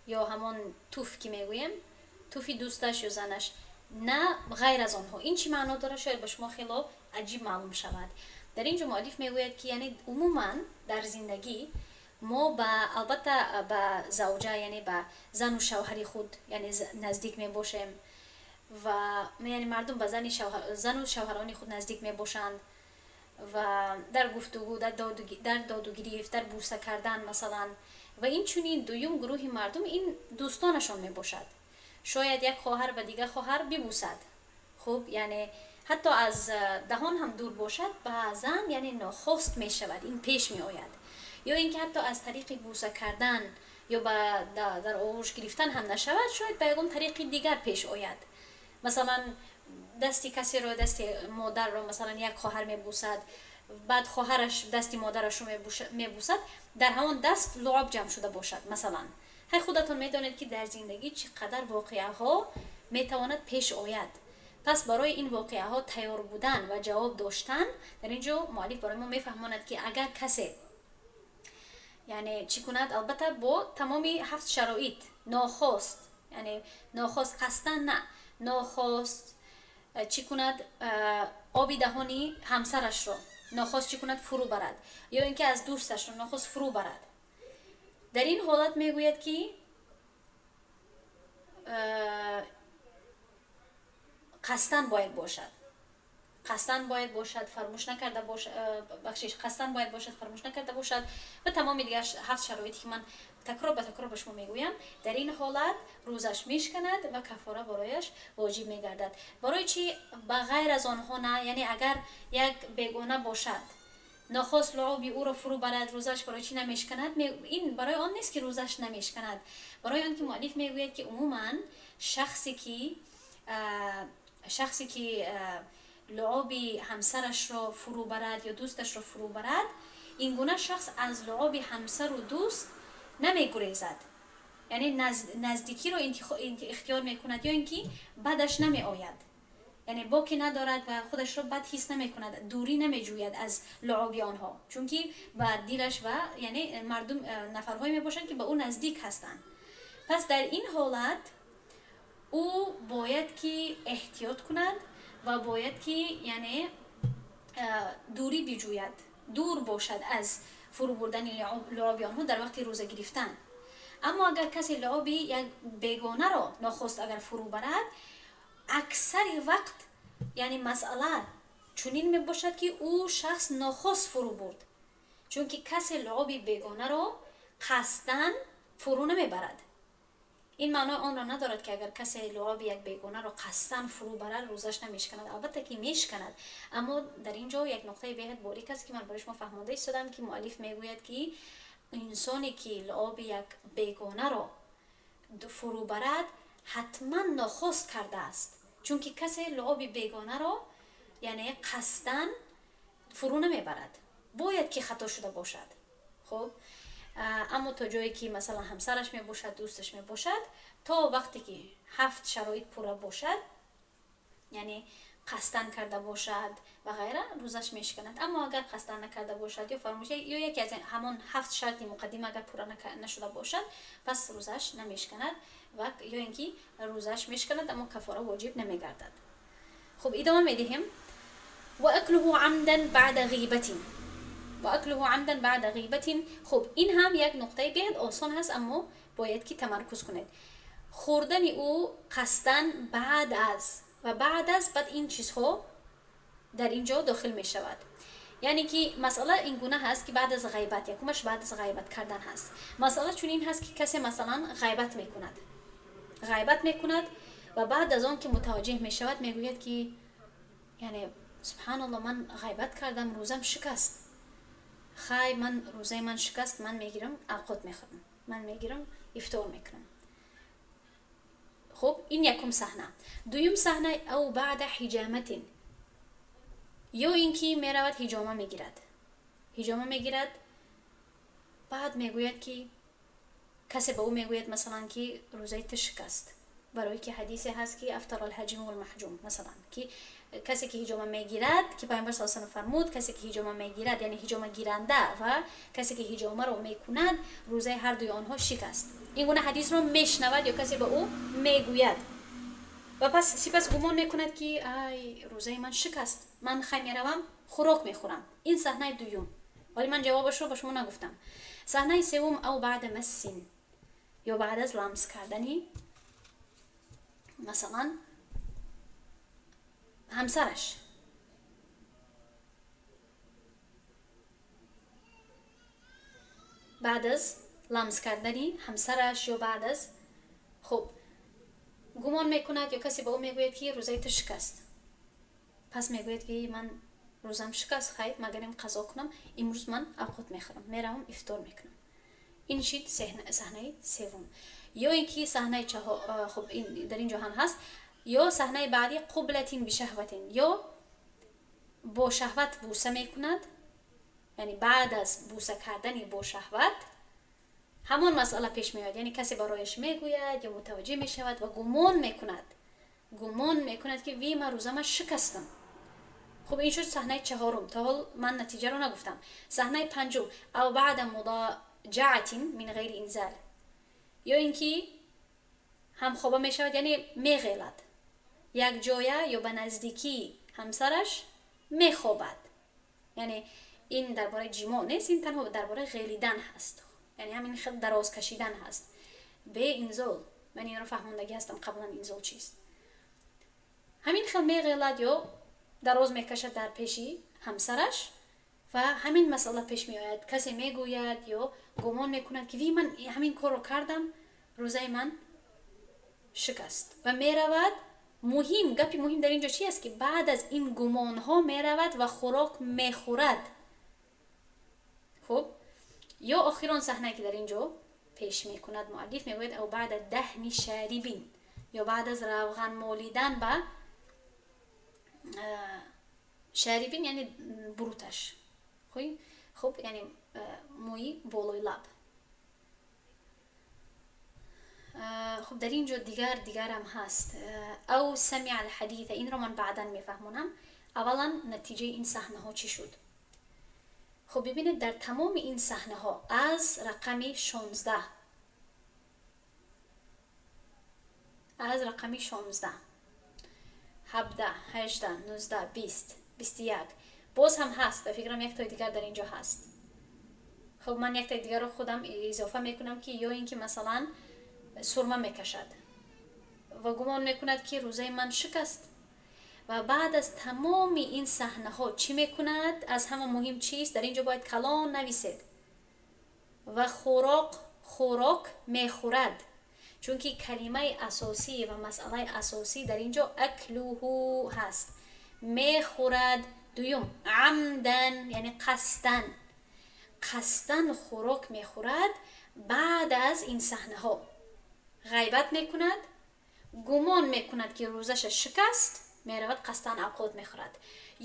ё ҳамон туф, ки мегӯем, туфи дӯсташ ё занаш, на ғайр аз онҳо. Ин чӣ маъно дорад? Шояд ба шумо хело аҷиб маълум шавад. Дар ин ҷо муаллиф мегӯяд, ки яъне умуман дар зиндагӣ мо ба, албатта, ба завҷа, яъне ба зану шавҳари худ, яъне наздик мебошем ва яъне мардум ба зану шавҳарони худ наздик мебошанд ва дар гуфтугӯ, дар додугирифт, дар буса кардан, масалан. Ва инчунин дуюм гурӯҳи мардум ин дӯстонашон мебошад. Шояд як хоҳар ба дигар хоҳар бибусад, хуб, яъне ҳатто аз даҳон ҳам дур бошад, баъзан, яъне, нохост мешавад, ин пеш меояд. Ё ин ки ҳатто аз тариқи буса кардан ё дар оғӯш гирифтан ҳам нашавад, шояд ба ягон тариқи дигар пеш ояд. Масалан, дасти касеро, дасти модарро масалан як хоҳар мебусад, баъд хоҳараш дасти модарашро мебусад, дар ҳамон даст луоб ҷамъ шуда бошад масалан. Ҳай, худатон медонед, ки дар зиндагӣ чӣ қадар воқеаҳо метавонад пеш ояд. Пас барои ин воқеаҳо тайёр будан ва ҷавоб доштан, дар ин ҷо муаллиф барои мо мефаҳмонад, ки агар касе, яъне чӣ кунад, албатта бо тамоми ҳафт шароит, нохост, яъне нохост, қасдан на, нохост чӣ кунад, оби даҳони ҳамсарашро нохост чӣ кунад, фурӯ барад, ё ин ки аз дӯсташро нохост фурӯ барад, дар ин ҳолат мегӯяд, ки қасдан бояд бошад, қасдан бояд бошад, фармӯш накарда бошад, бахшиш, қасдан бояд бошад, фармӯш накарда бошад ва тамоми дигар ҳафт шароите, ки ман такрор ба такрор ба шумо мегӯям. Дар ин ҳолат рӯзаш мешканад ва каффора барояш воҷиб мегардад. Барои чӣ ба ғайр аз онҳо на? Яъне агар як бегона бошад, нохост луоби ӯро фурӯ барад, рӯзаш барои чӣ намешканад? Ин барои он нест, ки рӯзаш намешканад, барои он ки муаллиф мегӯяд, ки умуман шахсе ки луоби ҳамсарашро фурӯ барад ё дӯсташро фурӯ барад, ин гуна шахс аз луоби ҳамсару дӯст намегурезад, яъне наздикиро ихтиёр мекунад ё ин ки бадаш намеояд, яъне боке надорад ва худашро бад ҳис намекунад, дурӣ намеҷӯяд аз луоби онҳо, чунки ба дилаш ва яъне мардум нафарҳое мебошанд, ки ба ӯ наздик ҳастанд. Пас дар ин ҳолат ӯ бояд ки эҳтиёт кунад ва бояд ки яъне дурӣ биҷӯяд, дур бошад аз фурӯ бурдани луоби онҳо дар вақти рӯза гирифтан. Аммо агар касе луоби як бегонаро нохост агар фурӯ барад, аксари вақт яъне масъала чунин мебошад, ки ӯ шахс нохост фурӯ бурд, чунки касе луоби бегонаро қасдан фурӯ намебарад. Ин маънои онро надорад, ки агар касе луоби як бегонаро қасдан фурӯ барад, рӯзаш намешканад. Албатта ки мешканад, аммо дар ин ҷо як нуқтаи беҳад борик аст, ки ман барои шумо фаҳмонда истодам, ки муаллиф мегӯяд, ки инсоне ки луоби як бегонаро фурӯ барад, ҳатман нохост кардааст, чунки касе луоби бегонаро яъне қасдан фурӯ намебарад, бояд ки хато шуда бошад. Хуб, аммо то ҷое ки масалан ҳамсараш мебошад, дӯсташ мебошад, то вақте ки ҳафт шароит пурра бошад, яъне қасдан карда бошад ва ғайра, рӯзаш мешиканад. Аммо агар қасдан накарда бошад ё фаромӯш ё яке аз ҳамон ҳафт шарти муқаддима агар пурра нашуда бошад, пас рӯзаш намешиканад ва ё ин ки рӯзаш мешиканад, аммо каффора воҷиб намегардад. Хуб, идома медиҳем. وأكله عمدا بعد غيبة، وأكله عمدا بعد غيبة. Хуб, ин ҳам як нуқтаи беҳад осон ҳаст, аммо бояд ки тамаркуз кунед. Хӯрдани ӯ қасдан баъд аз ва баъд аз баъд ин чизҳо дар ин ҷо дохил мешавад. Яъне ки масъала ин гуна ҳаст, ки баъд аз ғайбат, якумаш баъд аз ғайбат кардан ҳаст. Масъала чунин ҳаст, ки касе масалан ғайбат мекунад, ғайбат мекунад ва баъд аз он ки мутаваҷҷеҳ мешавад, мегӯяд, ки яъне субҳаналло, ман ғайбат кардам, рӯзам шикаст. Хай, ман рӯзаи ман шикаст, ман мегирам, авқот мехӯрам, ман мегирам, ифтор мекунам. Хуб, ин якум саҳна. Дуюм саҳна: أو بعد حجامة, ё ин ки меравад, ҳиҷома мегирад, ҳиҷома мегирад, баъд мегӯяд, ки касе ба ӯ мегӯяд масалан, ки рӯзаи ту шикаст, барое ки ҳадисе ҳаст, ки أفطر الحاجم والمحجوم, масалан, ки касе ки ҳиҷома мегирад, ки Пайғамбар с салам фармуд, касе ки ҳиҷома мегирад, яъне ҳиҷома гиранда ва касе ки ҳиҷомаро мекунад, рӯзаи ҳардуи онҳо шикаст. Ин гуна ҳадисро мешунавад ё касе ба ӯ мегӯяд ва пас сипас гумон мекунад, ки ай, рӯзаи ман шикаст, ман хай меравам, хӯрок мехӯрам. Ин саҳнаи дуюм, вале ман ҷавобашро ба шумо нагуфтам. Саҳнаи севум: أو بعد مس, ё баъд аз ламс кардани масалан ҳамсараш. Баъд аз ламс кардани ҳамсараш ё баъд аз, хуб, гумон мекунад ё касе ба ӯ мегӯяд, ки рӯзаи ту шикаст. Пас мегӯяд, ки ман рӯзам шикаст, хай, магарем қазо кунам, имрӯз ман авқот мехӯрам, меравам, ифтор мекунам. Ин шид саҳнаи севум. Ё ин ки саҳнаи хуб, дар ин ҷо ҳам ҳаст. Ё саҳнаи баъдӣ قبلة بشهوة, ё бо шаҳват бӯса мекунад, яъне баъд аз бӯса кардани бо шаҳват ҳамон масъала пеш меояд, яъне касе барояш мегӯяд ё мутаваҷҷеҳ мешавад ва гумон мекунад, ки ви, ман рӯзама шикастам. Хуб, ин шуд саҳнаи чаҳорум. То ҳол ман натиҷаро нагуфтам. Саҳнаи панҷум: أو بعد مضاجعة من غير إنزال, ё ин ки ҳамхоба мешавад, яъне меғелад, як ҷоя ё ба наздикии ҳамсараш мехобад. Яъне ин дар бораи ҷимоъ нест, ин танҳо дар бораи ғелидан ҳаст, яъне ҳамин хел дароз кашидан ҳаст бе инзол. Ман инро фаҳмондагӣ ҳастам қаблан, инзол чист. Ҳамин хел меғелад ё дароз мекашад дар пеши ҳамсараш ва ҳамин масъала пеш меояд, касе мегӯяд ё гумон мекунад, ки ви, ман ҳамин корро кардам, рӯзаи ман шикаст, ва меравад. Муҳим, гапи муҳим дар ин ҷо чи аст, ки баъд аз ин гумонҳо меравад ва хӯрок мехӯрад. Хуб, ё охирон саҳнае, ки дар ин ҷо пеш мекунад муаллиф, мегӯяд: أو بعد دهن شارب, ё баъд аз равған молидан ба شارب, яъне буруташ, хуб, яъне мӯи болои лаб. Хуб, дар ин ҷо дигарам ҳаст: أو سمع الحديث. Инро ман баъдан мефаҳмонам. Аввалан, натиҷаи ин саҳнаҳо чӣ шуд? Хуб, бибинед, дар тамоми ин саҳнаҳо аз рақами 16, 17, 18, 19, 20, 21, боз ҳам ҳаст, ба фикрам, яктои дигар дар ин ҷо ҳаст. Хуб, ман яктои дигарро худам изофа мекунам, ки ё ин ки, масалан, сурма мекашад ва гумон мекунад, ки рӯзаи ман шикаст, ва баъд аз тамоми ин саҳнаҳо чӣ мекунад? Аз ҳама муҳим чист? Дар ин ҷо бояд калон нависед: ва хӯрок мехӯрад, чунки калимаи асосӣ ва масъалаи асосӣ дар ин ҷо أكله ҳаст. Мехӯрад. Дуюм: عمدا, яъне қасдан, қасдан хӯрок мехӯрад. Баъд аз ин саҳнаҳо ғайбат мекунад, гумон мекунад, ки рӯзаша шикаст, меравад, қасдан авқот мехӯрад,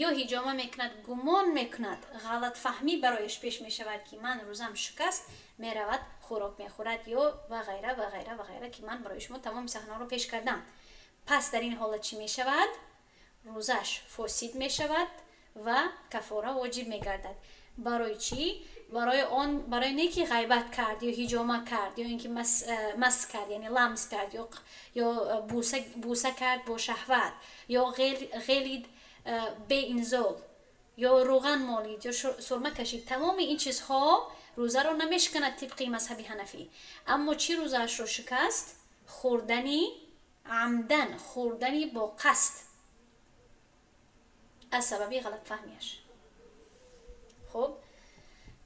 ё ҳиҷома мекунад, гумон мекунад, ғалатфаҳмӣ барояш пеш мешавад, ки ман рӯзам шикаст, меравад, хӯрок мехӯрад, ё ва ғайра, ва ғайра, ва ғайра, ки ман барои шумо тамоми саҳнаҳоро пеш кардам. Пас дар ин ҳолат чӣ мешавад? Рӯзаш фосид мешавад ва кафора воҷиб мегардад. Барои чӣ? Барои он, барои не ки ғайбат кард ё ҳиҷома кард, ё ин ки мас кард, яъне ламс кард, ё бӯса кард бо шаҳват, ё ғелид беинзол, ё рӯған молид, ё сурма кашид. Тамоми ин чизҳо рӯзаро намешиканад тибқи мазҳаби ҳанафӣ. Аммо чӣ рӯзаашро шикаст? Хӯрдани амдан, хӯрдани бо қасд аз сабаби ғалатфаҳмиаш. Хуб,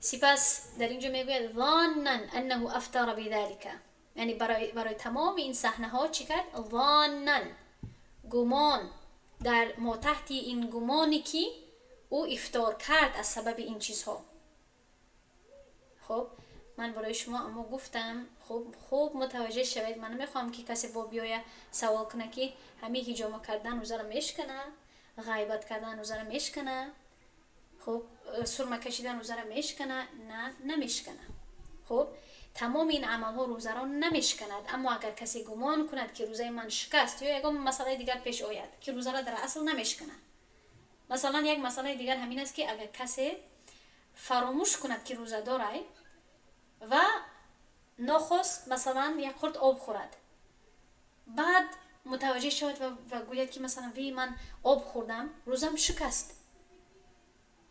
сипас дар ин ҷо мегӯяд: ظانا أنه أفطر بذلك, яъне барои тамоми ин саҳнаҳо чӣ кард? ظانا, гумон, дар мотаҳти ин гумоне, ки ӯ ифтор кард аз сабаби ин чизҳо. Хуб, ман барои шумо аммо гуфтам, хуб, хуб мутаваҷҷеҳ шавед. Ман намехоҳам, ки касе бо биёя савол кунад, ки ҳамин ҳиҷома кардан рӯзаро мешикана, ғайбат кардан рӯзаро мешикана, хуб, сурма кашидан рӯзаро мешикана. На, намешикана. Хуб, тамоми ин амалҳо рӯзаро намешиканад. Аммо агар касе гумон кунад, ки рӯзаи ман шикаст, ё ягон масъалаи дигар пеш ояд, ки рӯзаро дар асл намешиканад. Масалан, як масъалаи дигар ҳамин аст, ки агар касе фаромӯш кунад, ки рӯзадорай, ва нохост, масалан, як қурт об хӯрад, баъд мутаваҷҷеҳ шавад ва гӯяд, ки, масалан, ви, ман об хӯрдам, рӯзам шикаст,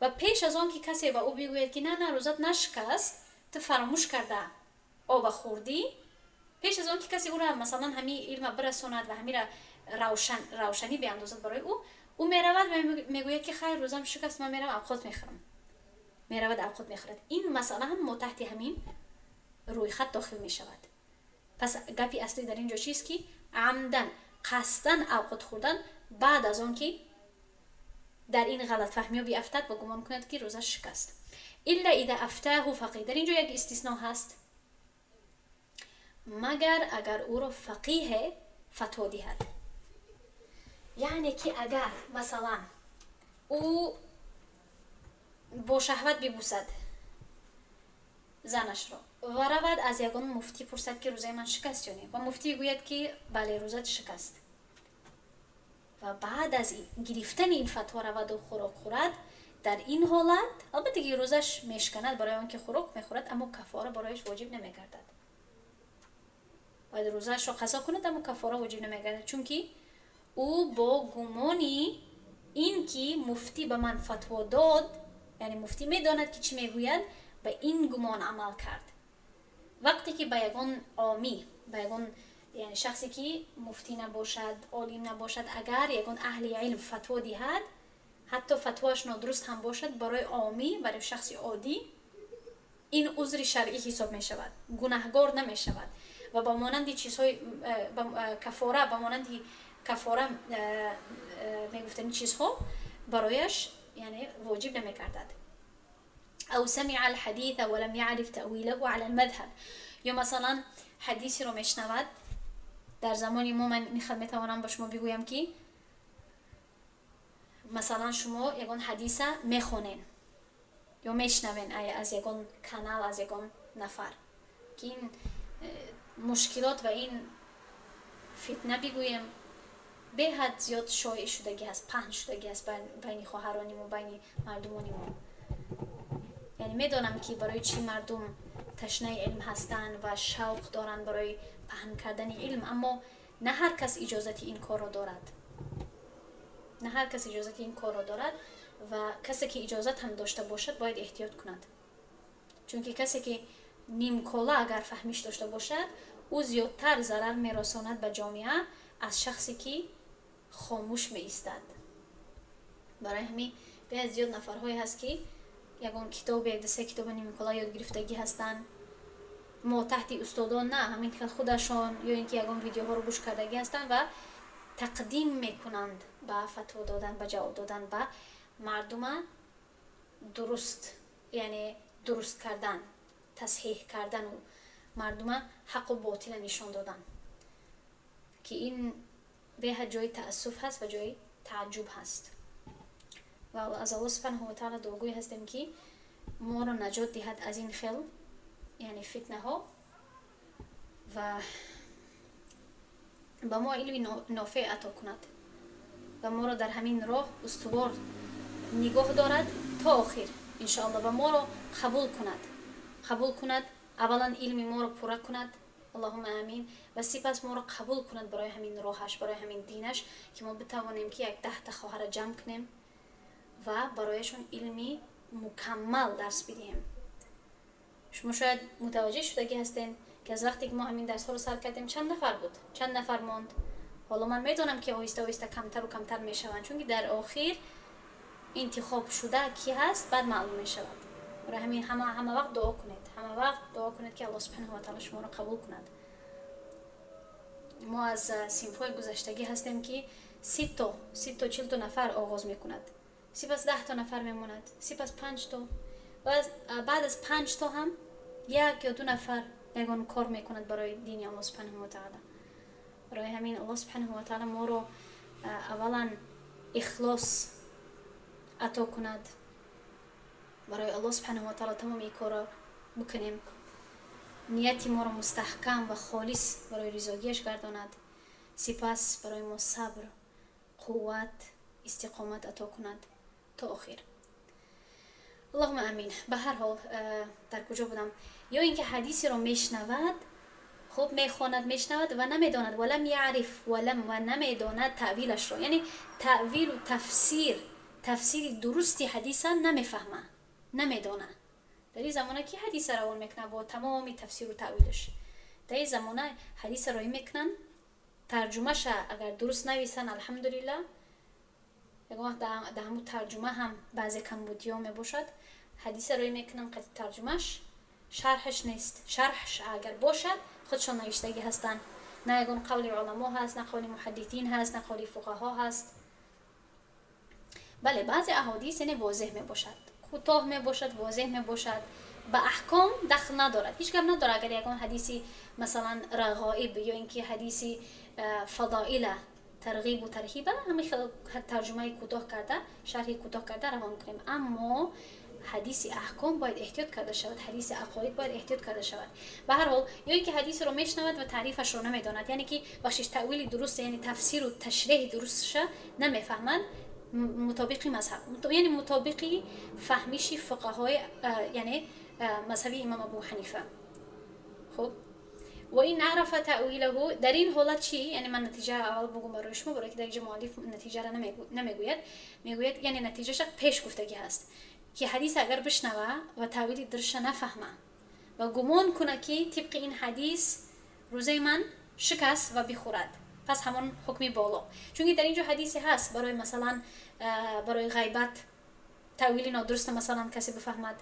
ва пеш аз он ки касе ба ӯ бигӯяд, ки на, на, рӯзат нашикаст, ту фаромӯш карда оба хӯрдӣ, пеш аз он ки касе ӯра, масалан, ҳамин илма бирасонад ва ҳамира равшанӣ биандозад барои ӯ, ӯ меравад ва мегӯяд, ки хайр, рӯзам шикаст, ман меравам, авқот мехӯрам. Меравад, авқот мехӯрад. Ин масъала ҳам мо таҳти ҳамин рӯйхат дохил мешавад. Пас гапи аслӣ дар ин ҷо чист? Ки амдан, қасдан авқот хӯрдан баъд аз он ки дар ин ғалатфаҳмиё биафтад ва гумон кунад, ки рӯзаш шикаст. إلا إذا أفتاه فقيه. Дар ин ҷо як истисно ҳаст. магар агар ӯро фақиҳе фатво диҳад. Яъне ки агар, масалан, ӯ бо шаҳват бибусад занашро ва равад, аз ягон муфтӣ пурсад, ки рӯзаи ман шикаст ё не, ва муфтӣ гӯяд, ки бале, рӯзат шикаст, ва баъд аз гирифтани ин фатво раваду хӯрок хӯрад, дар ин ҳолат албатта ки рӯзаш мешканад, барои он ки хӯрок мехӯрад, аммо каффора барояш воҷиб намегардад. Бояд рӯзаашро қазо кунад, аммо каффора воҷиб намегардад, чунки ӯ бо гумони ин ки муфтӣ ба ман фатво дод, яъне муфтӣ медонад, ки чӣ мегӯяд, ба ин гумон амал кард. Вақте ки ба ягон омӣ, ба ягон, яъне шахсе ки муфтӣ набошад, олим набошад, агар ягон аҳли илм фатво диҳад, ҳатто фатвоаш нодуруст ҳам бошад, барои омӣ, барои шахси оддӣ ин узри шаръӣ ҳисоб мешавад, гунаҳгор намешавад ва ба монанди чизҳои каффора, ба монанди каффора мегуфтани чизҳо барояш, яъне, воҷиб намегардад. أو سمع الحديث ولم يعرف تأويله على المذهب. Ё масалан, ҳадисеро мешнавад. Дар замони мо ман ин хел метавонам ба шумо бигӯям, ки масалан, шумо ягон ҳадиса мехонен ё мешнавен аз ягон канал, аз ягон нафар, ки ин мушкилот ва ин фитна, бигӯем, беҳад зиёд шоеъ шудагӣ ҳаст, паҳн шудагӣ ҳаст байни хоҳарони мо, байни мардумони мо. Яъне медонам, ки барои чӣ мардум ташнаи илм ҳастанд ва шавқ доранд барои паҳн кардани илм, аммо на ҳар кас иҷозати ин корро дорад, на ҳар кас иҷозати ин корро дорад. Ва касе ки иҷозат ҳам дошта бошад, бояд эҳтиёт кунад, чунки касе ки нимкола агар фаҳмиш дошта бошад, ӯ зиёдтар зарар мерасонад ба ҷомеа аз шахсе ки хомӯш меистад. Барои ҳамин беҳад зиёд нафарҳое ҳаст, ки ягон китобе, як се китоби нимкола ёд гирифтагӣ ҳастанд, мо таҳти устодон на, ҳамин хел худашон ё ин ки ягон видеоҳоро гӯш кардагӣ ҳастанд ва тақдим мекунанд ба фатво додан, ба ҷавоб додан, ба мардума дуруст, яъне дуруст кардан, тасҳеҳ кардану мардума ҳаққу ботила нишон додан, ки ин беҳад ҷои таассуф ҳаст ва ҷои тааҷҷуб ҳаст. Ва аз Аллоҳ субҳанаҳу ва таъала дуогӯй ҳастем, ки моро наҷот диҳад аз ин хел, яъне, фитнаҳо ва ба мо илми нофеъ ато кунад ва моро дар ҳамин роҳ устувор нигоҳ дорад то охир, иншоалло, ва моро қабул кунад, қабул кунад, аввалан илми моро пурра кунад, аллоҳума амин, ва сипас моро қабул кунад барои ҳамин роҳаш, барои ҳамин динаш, ки мо битавонем, ки як 10-та хоҳара ҷамъ кунем ва барояшон илми мукаммал дарс бидиҳем. Шумо шояд мутаваҷҷеҳ шудагӣ ҳастем, ки аз вақте ки мо ҳамин дарсҳоро сар кардем, чанд нафар буд, чанд нафар монд. Ҳоло ман медонам, ки оҳиста оҳиста камтару камтар мешаванд, чунки дар охир интихоб шуда кӣ ҳаст, баъд маълум мешавад. Барои ҳамин ҳама вақт дуо кунед, ҳама вақт дуо кунед, ки Аллоҳ субҳанаҳу ва таъала шуморо қабул кунад. Мо аз синфҳои гузаштагӣ ҳастем, ки 30-то, 30-то, 40-то нафар оғоз мекунад, сипас 10-то нафар мемонад, сипас панҷто, баъд аз панҷто ҳам як ё ду нафар ягон кор мекунад барои дини Аллоҳ субҳанаҳу ва таъала. Барои ҳамин Аллоҳ субҳанаҳу ва таъала моро аввалан ихлос ато кунад, барои Аллоҳ субҳанаҳу ва таъала тамоми ин корро бикунем, нияти моро мустаҳкам ва холис барои ризогиаш гардонад, сипас барои мо сабр, қувват, истиқомат ато кунад то охир, аллоҳума амин. Ба ҳар ҳол, дар куҷо будам? Ё ин ки ҳадисеро мешнавад, хуб, мехонад, мешнавад ва намедонад, ولم يعرف, ولم, ва намедонад таъвилашро, яъне таъвилу тафсир, тафсири дурусти ҳадиса намефаҳма, намедона. Дар ин замона ки ҳадиса равон мекунад бо тамоми тафсиру таъвилаш? Дар ин замона ҳадиса роӣ мекунанд, тарҷумаша агар дуруст нависанд, алҳамдулилла, ягон вақт дар ҳамун тарҷума ҳам баъзе камбудиҳо мебошад. Ҳадиса роӣ мекунанд қати тарҷумаш, шарҳаш нест, шарҳш агар бошад, худшон навиштагӣ ҳастанд. На ягон қавли уламо ҳаст, на қавли муҳаддитин ҳаст, на қавли фуқаҳо ҳаст. Бале, баъзе аҳодис, яъне, возеҳ мебошад, кӯтоҳ мебошад, возеҳ мебошад. ба аҳком дахл надорад. Ҳеҷ гап надорад, агар ягон ҳадиси, масалан, рағоиб ё ин ки ҳадиси фадоила, тарғибу тарҳиба, ҳамин хел тарҷумаи кӯтоҳ карда, шарҳи кӯтоҳ карда равон кунем. Аммо ҳадиси аҳком бояд эҳтиёт карда шавад, ҳадиси ақоид бояд эҳтиёт карда шавад. Ба ҳар ҳол, ё ин ки ҳадисро мешунавад ва таърифашро намедонад, яъне ки бахшиш, таъвили дуруст, яъне тафсиру ташреҳи дурустша намефаҳмад мутобиқи мазҳаб, яъне мутобиқи фаҳмиши фуқаҳои, яъне мазҳаби имом Абу Ҳанифа. Хуб, ва ин арафа таъвилаҳу, дар ин ҳолат чӣ? Яъне ман натиҷа аввал бугум барои шумо, барои ки дар инҷа муаллиф натиҷаро намегӯяд, мегӯяд, яъне натиҷаша пеш гуфтагӣ ҳаст, ки ҳадис агар бишнава ва таъвили дурустша нафаҳма ва гумон куна, ки тибқи ин ҳадис рӯзаи ман шикаст, ва бихӯрад, пас ҳамон ҳукми боло. Чунки дар инҷо ҳадисе ҳаст барои, масалан, барои ғайбат, таъвили нодуруста масалан касе бифаҳмад.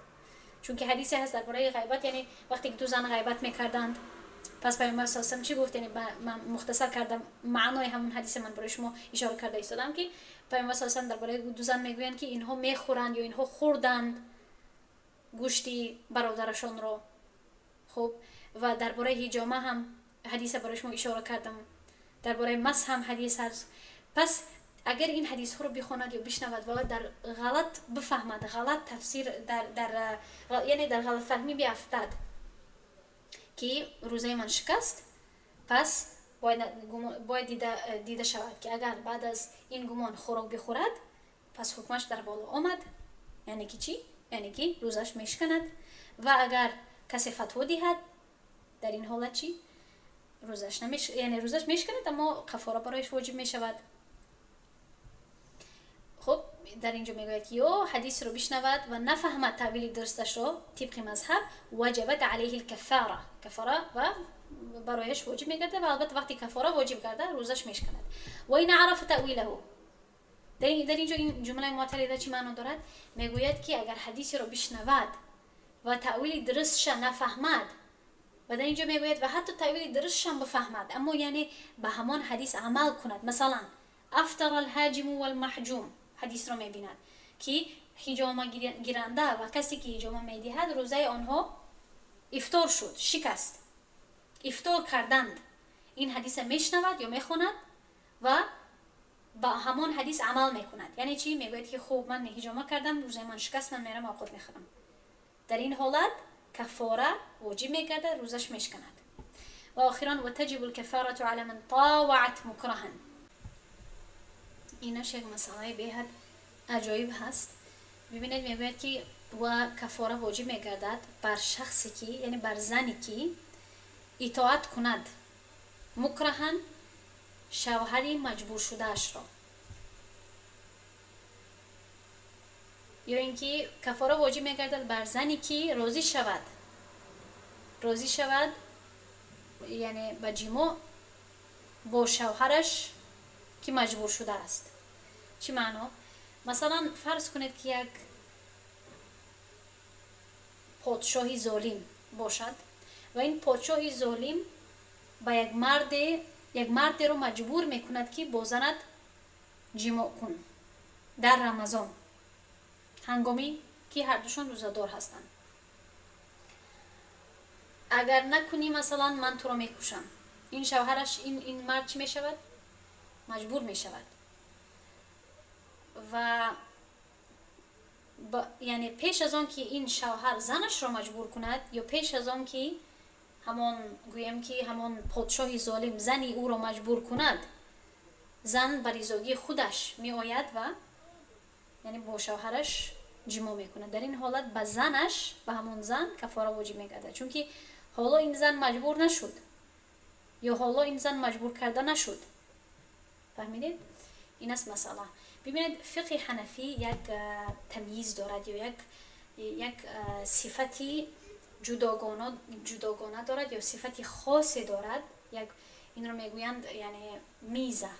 Чунки ҳадисе ҳаст дар бораи ғайбат, яъне вақте ки ду зан ғайбат мекарданд, пас пайғамбар саллаллоҳу алайҳи васаллам чӣ гуфт? Яъне ман мухтасар кардам маънои ҳамон ҳадисе, ман барои шумо ишора карда истодам, ки пайғамбар саллаллоҳу алайҳи васаллам дар бораи ду зан мегӯянд, ки инҳо мехӯранд ё инҳо хӯрданд гӯшти бародарашонро. Хуб, ва дар бораи ҳиҷома ҳам ҳадиса барои шумо ишора кардам, дар бораи мас ҳам ҳадис ҳаст. Пас агар ин ҳадисҳоро бихонад ё бишнавад ва дар ғалат бифаҳмад, ғалат тафсир дар, яъне дар ғалатфаҳмӣ биафтад, ки рӯзаи ман шикаст, пас бояд дида шавад, ки агар баъд аз ин гумон хӯрок бихӯрад, пас ҳукмаш дар боло омад. Яъне ки чӣ? Яъне ки рӯзаш мешиканад. Ва агар касе фатво диҳад, дар ин ҳолат чӣ? Рӯзаш намеш, яъне рӯзаш мешиканад, аммо кафора барояш воҷиб мешавад. Хуб, дар инҷо мегӯяд, ки ё ҳадисро бишнавад ва нафаҳмад таъвили дурусташро тибқи мазҳаб, ваҷабат алайҳи лкаффара, кафора ва барояш воҷиб мегардад. Ва албатта, вақте кафора воҷиб гарда, рӯзаш мешиканад. Ва ин арафа таъвилаҳу, дар инҷо ин ҷумлаи муътарида чӣ маъно дорад? Мегӯяд, ки агар ҳадисеро бишнавад ва таъвили дурустша нафаҳмад, ва дар инҷо мегӯяд, ва ҳатто таъвили дурустшам бифаҳмад, аммо яъне ба ҳамон ҳадис амал кунад. Масалан, афтара алҳаҷиму валмаҳҷум ҳадисро мебинад, ки ҳиҷома гиранда ва касе ки ҳиҷома медиҳад, рӯзаи онҳо ифтор шуд, шикаст, ифтор карданд. Ин ҳадиса мешунавад ё мехонад ва ба ҳамон ҳадис амал мекунад. Яъне чӣ? Мегӯяд, ки хуб, ман ҳиҷома кардам, рӯзаи ман шикаст, ман мерам авқот мехӯрам. Дар ин ҳолат каффора воҷиб мегардад, рӯзаш мешиканад. Ва охиран, ватаҷибу лкаффарату ала ман товаат мукраҳан. Инаш як масъалаи беҳад аҷоиб ҳаст. Бибинед, мегӯяд, ки ва каффора воҷиб мегардад бар шахсе ки, яъне бар зане ки итоат кунад мукраҳан шавҳари маҷбуршудаашро, ё ин ки каффора воҷиб мегардад бар зане ки розӣ шавад, яъне ба ҷимоъ бо шавҳараш, ки маҷбур шудааст. Чӣ маъно? Масалан, фарз кунед, ки як подшоҳи золим бошад ва ин подшоҳи золим ба як мардеро маҷбур мекунад, ки бо занат ҷимоъ кун дар Рамазон, ҳангоме ки ҳардушон рӯзадор ҳастанд. Агар накунӣ, масалан, ман туро мекушам. Ин шавҳараш, ин мард чӣ мешавад? Маҷбур мешавад. Ва яъне пеш аз он ки ин шавҳар занашро маҷбур кунад, ё пеш аз он ки ҳамон, гӯем ки, ҳамон подшоҳи золим зани ӯро маҷбур кунад, зан ба ризогии худаш меояд ва яъне бо шавҳараш ҷимоъ мекунад. Дар ин ҳолат ба занаш, ба ҳамон зан кафора воҷиб мегардад, чунки ҳоло ин зан маҷбур нашуд ё ҳоло ин зан маҷбур карда нашуд. Фаҳмидед? Ин аст масъала. Бибинед, фиқҳи ҳанафӣ як тамйиз дорад ё як сифати ҷудогона дорад ё сифати хосе дорад. Як инро мегӯянд, яъне миза,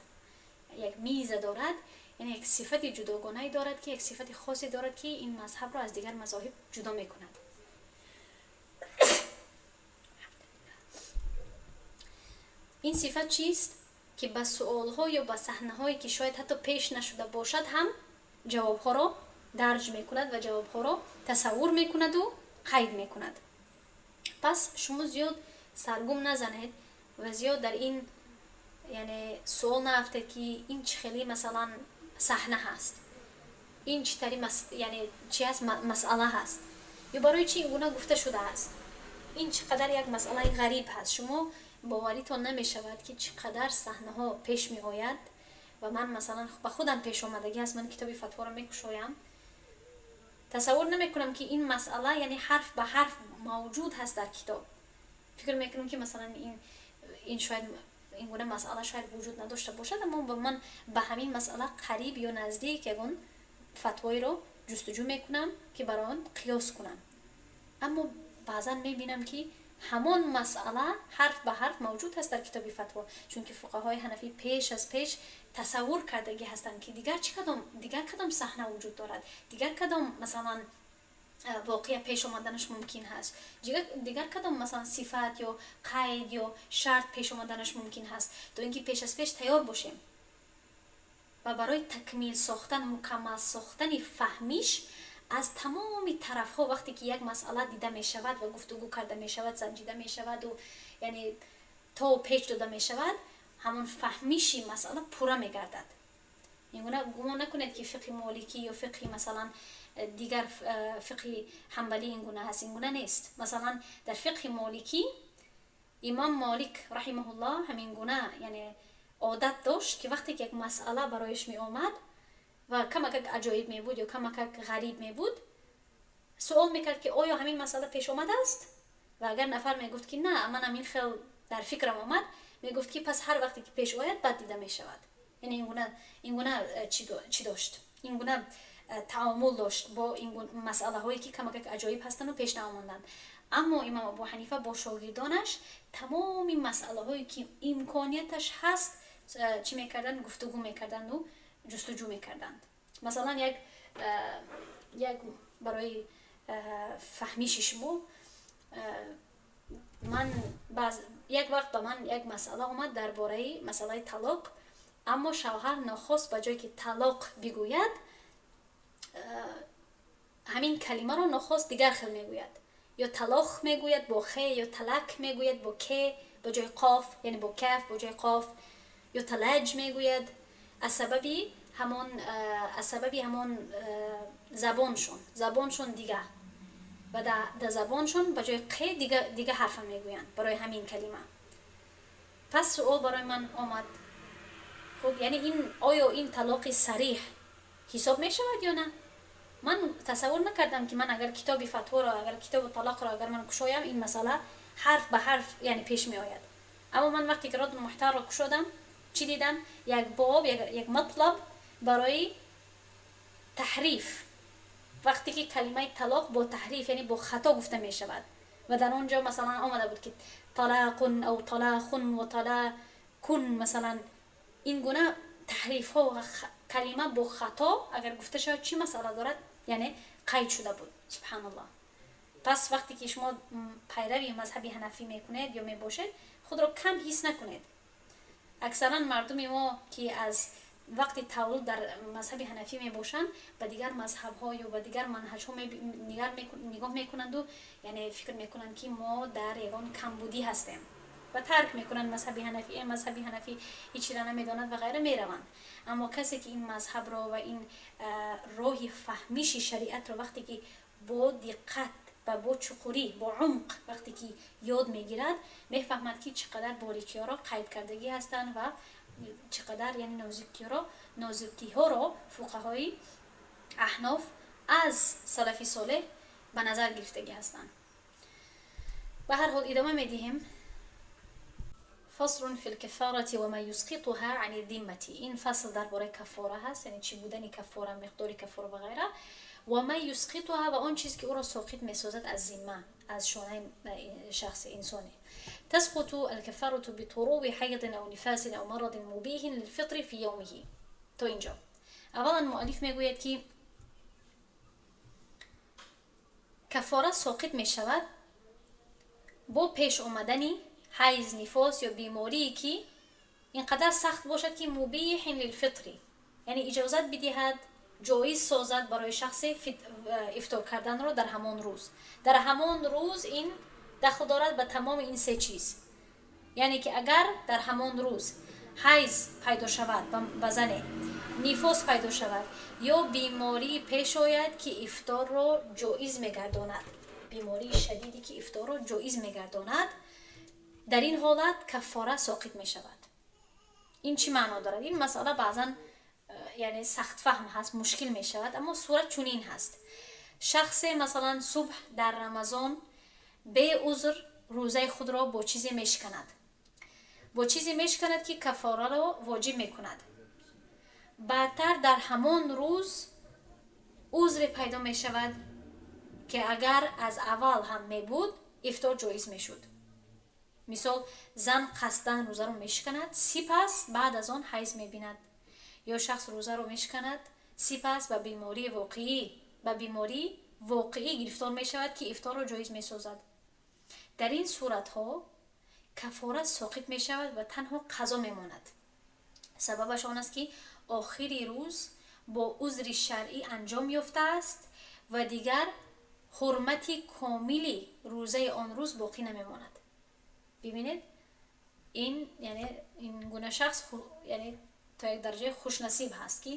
як миза дорад, яъне як сифати ҷудогонае дорад, ки як сифати хосе дорад, ки ин мазҳабро аз дигар мазоҳиб ҷудо мекунад. Ин сифат чист? Ки ба суолҳо ё ба саҳнаҳое, ки шояд ҳатто пеш нашуда бошад ҳам, ҷавобҳоро дарҷ мекунад ва ҷавобҳоро тасаввур мекунаду қайд мекунад. Пас шумо зиёд саргум назанед ва зиёд дар ин, яъне, суол наафтед, ки ин чӣ хеле, масалан, саҳна ҳаст, ин чӣ тари, яъне чӣ ҳаст, масъала ҳаст ё барои чӣ ин гуна гуфта шудааст, ин чӣ қадар як масъалаи ғариб ҳаст. Шумо боваритон намешавад, ки чӣ қадар саҳнаҳо пеш меояд. Ва ман, масалан, ба худам пеш омадагӣ ҳаст, ман китоби фатворо мекушоям, тасаввур намекунам, ки ин масъала, яъне, ҳарф ба ҳарф мавҷуд ҳаст дар китоб. Фикр мекунам, ки, масалан, ин шояд ин гуна масъала шояд вуҷуд надошта бошад, аммо ман ба ҳамин масъала қариб ё наздик ягон фатвоеро ҷустуҷӯ мекунам, ки бар он қиёс кунам. Аммо баъзан мебинам, ки ҳамон масъала ҳарф ба ҳарф мавҷуд ҳаст дар китоби фатво, чунки фуқаҳои ҳанафӣ пеш аз пеш тасаввур кардагӣ ҳастанд, ки дигар чӣ кадом, дигар кадом саҳна вуҷуд дорад, дигар кадом, масалан, воқеа пеш омаданаш мумкин ҳаст, дигар кадом, масалан, сифат ё қайд ё шарт пеш омаданаш мумкин ҳаст, то ин ки пеш аз пеш тайёр бошем. Ва барои такмил сохтан, мукаммал сохтани фаҳмиш аз тамоми тарафҳо, вақте ки як масъала дида мешавад ва гуфтугӯ карда мешавад, санҷида мешаваду, яъне, то печ дода мешавад, ҳамон фаҳмиши масъала пурра мегардад. Ин гуна гумон накунед, ки фиқҳи моликӣ ё фиқҳи, масалан, дигар фиқҳи ҳамбалӣ ин гуна ҳаст. Ин гуна нест. Масалан, дар фиқҳи моликӣ имом Молик раҳимаҳуллоҳ ҳамин гуна, яъне, одат дошт, ки вақте ки як масъала барояш меомад ва камакак аҷоиб мебуд ё камакак ғариб мебуд, суол мекард, ки оё ҳамин масъала пеш омадааст. Ва агар нафар мегуфт, ки на, ман ҳамин хел дар фикрам омад, мегуфт, ки пас ҳар вақте ки пеш ояд, баъд дида мешавад. Яъне ин гуна чӣ дошт, ин гуна таомул дошт бо ин масъалаҳое, ки камакак аҷоиб ҳастанду пеш наомаданд. Аммо имом Абу Ҳанифа бо шогирдонаш тамоми масъалаҳое, ки имконияташ ҳаст, чӣ мекарданд? Гуфтугӯ мекарданду ҷустуҷӯ мекарданд. Масалан, як барои фаҳмиши шумо, ман як вақт ба ман як масъала омад дар бораи масъалаи талоқ. Аммо шавҳар нохост ба ҷое ки талоқ бигӯяд, ҳамин калимаро нохост дигар хел мегӯяд: ё талох мегӯяд бо хе, ё талак мегӯяд бо ке ба ҷои қоф, яъне бо каф ба ҷои қоф, ё талаҷ мегӯяд. Аз сабаби ҳамон забоншон дигар ва дар забоншон ба ҷои қе дига ҳарфа мегӯянд барои ҳамин калима. Пас суол барои ман омад: хуб, яъне ин оё ин талоқи сариҳ ҳисоб мешавад ё на? Ман тасаввур накардам, ки ман агар китоби фатворо, агар китоби талоқро агар ман кушоям, ин масъала ҳарф ба ҳарф, яъне, пеш меояд. Аммо ман вақте ки Раддул Муҳтарро кушодам, чӣ дидам? Як боб, як матлаб барои таҳриф, вақте ки калимаи талоқ бо таҳриф, яъне бо хато гуфта мешавад. Ва дар он ҷо, масалан, омада буд, ки талақун ав талахун ва талакун, масалан, ин гуна таҳрифҳо ва калима бо хато агар гуфта шавад, чӣ масъала дорад, яъне қайд шуда буд. Субҳаналлоҳ! Пас вақте ки шумо пайрави мазҳаби ҳанафӣ мекунед ё мебошед, худро кам ҳис накунед. Аксаран мардуми мо, ки аз вақти таваллуд дар мазҳаби ҳанафӣ мебошанд, ба дигар мазҳабҳо ё ба дигар манҳаҷҳо нигоҳ мекунанду, яъне, фикр мекунанд, ки мо дар ягон камбудӣ ҳастем ва тарк мекунанд мазҳаби ҳанафӣ, мазҳаби ҳанафӣ ҳечира намедонад ва ғайра, мераванд. Аммо касе ки ин мазҳабро ва ин роҳи фаҳмиши шариатро вақте ки бо диққат ва бо чуқурӣ, бо умқ вақте ки ёд мегирад, мефаҳмад, ки чӣ қадар борикиҳоро қайд кардагӣ ҳастанд ва чӣ қадар, яъне, нозукиҳоро фуқаҳои аҳноф аз салафи солеҳ ба назар гирифтагӣ ҳастанд. Ба ҳар ҳол, идома медиҳем. فصل في الكفارة وما يسقطها عن الذمة. این فصل درباره کفاره هست، یعنی چی بودن کفاره، مقدار کفاره و غیره. و ما يسقطها و آن چیز که او را ساقط میسازد از ذمه، از شانه شخص انسانی. تسقط الكفارة بطرو حيض أو نفاس أو مرض مبيح للفطر في يومه. تا اینجا. اولا مؤلف میگوید که کفاره ساقط می شود با پیش آمدن حیض، نفاس یا بیماری که اینقدر سخت باشد که مبیح للفطر، یعنی اجازت بدهد. ҷоиз созад барои шахсе ифтор карданро дар ҳамон рӯз. Дар ҳамон рӯз ин дахл дорад ба тамоми ин се чиз. Яъне ки агар дар ҳамон рӯз ҳайз пайдо шавад ба зане, нифос пайдо шавад ё беморӣ пеш ояд, ки ифторро ҷоиз мегардонад, бемории шадиде ки ифторро ҷоиз мегардонад, дар ин ҳолат каффора соқит мешавад. Ин чӣ маъно дорад? Ин масъала баъзан яъне сахтфаҳм ҳаст, мушкил мешавад, аммо сурат чунин ҳаст. Шахсе масалан субҳ дар Рамазон беузр рӯзаи худро бо чизе мешиканад, бо чизе мешиканад, ки каффораро воҷиб мекунад. Баъдтар дар ҳамон рӯз узре пайдо мешавад, ки агар аз аввал ҳам мебуд, ифтор ҷоиз мешуд. Мисол, зан қасдан рӯзаро мешиканад, сипас баъд аз он ҳайз мебинад, ё шахс рӯзаро мешиканад, сипас ба бемории воқеӣ гирифтор мешавад, ки ифторро ҷоиз месозад. Дар ин суратҳо каффора соқит мешавад ва танҳо қазо мемонад. Сабабаш он аст, ки охири рӯз бо узри шаръӣ анҷом ёфтааст ва дигар ҳурмати комили рӯзаи он рӯз боқӣ намемонад. Бибинед, ин яъне ин гуна шахс яъне то як дараҷаи хушнасиб ҳаст, ки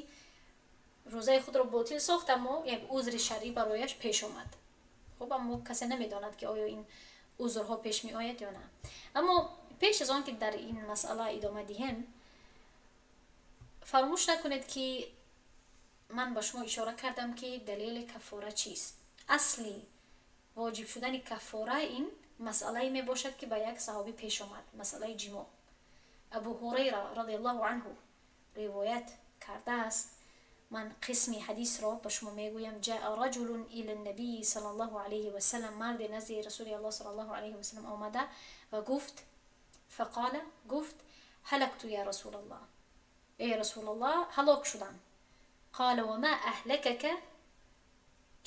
рӯзаи худро ботил сохт, аммо як узри шаръӣ барояш пеш омад. Хуб, аммо касе намедонад, ки оё ин узрҳо пеш меояд ё на. Аммо пеш аз он ки дар ин масъала идома диҳем, фаромӯш накунед, ки ман ба шумо ишора кардам, ки далели каффора чист. Асли воҷиб шудани каффора ин масъалае мебошад, ки ба як саҳобӣ пеш омад, масъалаи ҷимоъ. Абу Ҳурайра радиаллоҳу анҳу ривоят кардааст. Ман қисми ҳадисро ба шумо мегӯям. Ҷаа раҷулун ила набии саллаллоҳу алайҳи васалам, марде назди Расули Аллоҳ саллаллоҳу алайҳи васалам омада ва гуфт, фақола, гуфт: ҳалакту я Расулаллоҳ, эй Расулаллоҳ, ҳалок шудам. Қола вама аҳлакака,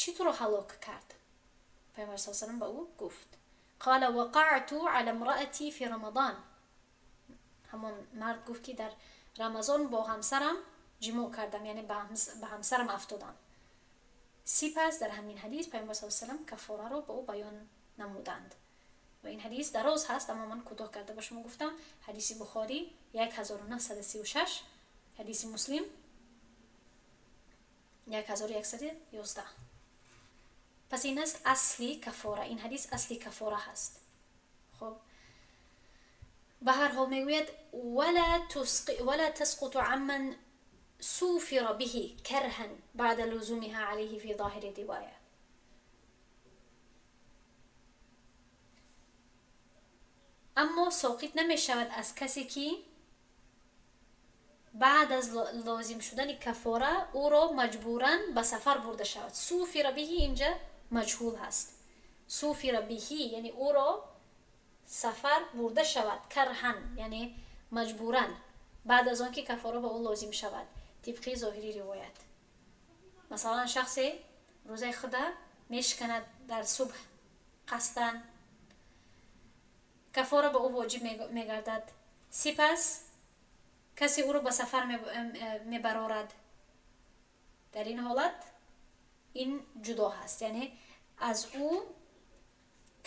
чӣ туро ҳалок кард? Пайғамбар саллаллоҳу алайҳи васалам ба ӯ гуфт: қола вақаъту ала имраати фи Рамадан. Ҳамон мард гуфт, ки дар Рамазон бо ҳамсарам ҷимоъ кардам, яъне ба ҳамсарам афтодам. Сипас дар ҳамин ҳадис Пайғамбар саллаллоҳу алайҳи васалам каффораро ба ӯ баён намуданд. Ва ин ҳадис дароз ҳаст, аммо ман кӯтоҳ карда ба шумо гуфтам. Ҳадиси Бухорӣ 1936, ҳадиси Муслим 1111. Пас ин аст асли каффора, ин ҳадис асли каффора ҳаст. Хуб, ба ҳар ҳол мегӯяд: вала тасқуту амман суфира биҳи карҳан баъда лузумиҳа алайҳи фи зоҳири ривоя. Аммо соқит намешавад аз касе, ки баъд аз лозим шудани каффора ӯро маҷбуран ба сафар бурда шавад. Суфира биҳи инҷа маҷҳул ҳаст. Суфира биҳи яъне ӯро сафар бурда шавад, карҳан яъне маҷбуран, баъд аз он ки каффора ба ӯ лозим шавад, тибқи зоҳири ривоят. Масалан, шахсе рӯзаи худа мешиканад дар субҳ қасдан, каффора ба ӯ воҷиб мегардад. Сипас касе ӯро ба сафар мебарорад. Дар ин ҳолат ин ҷудо ҳаст, яъне аз ӯ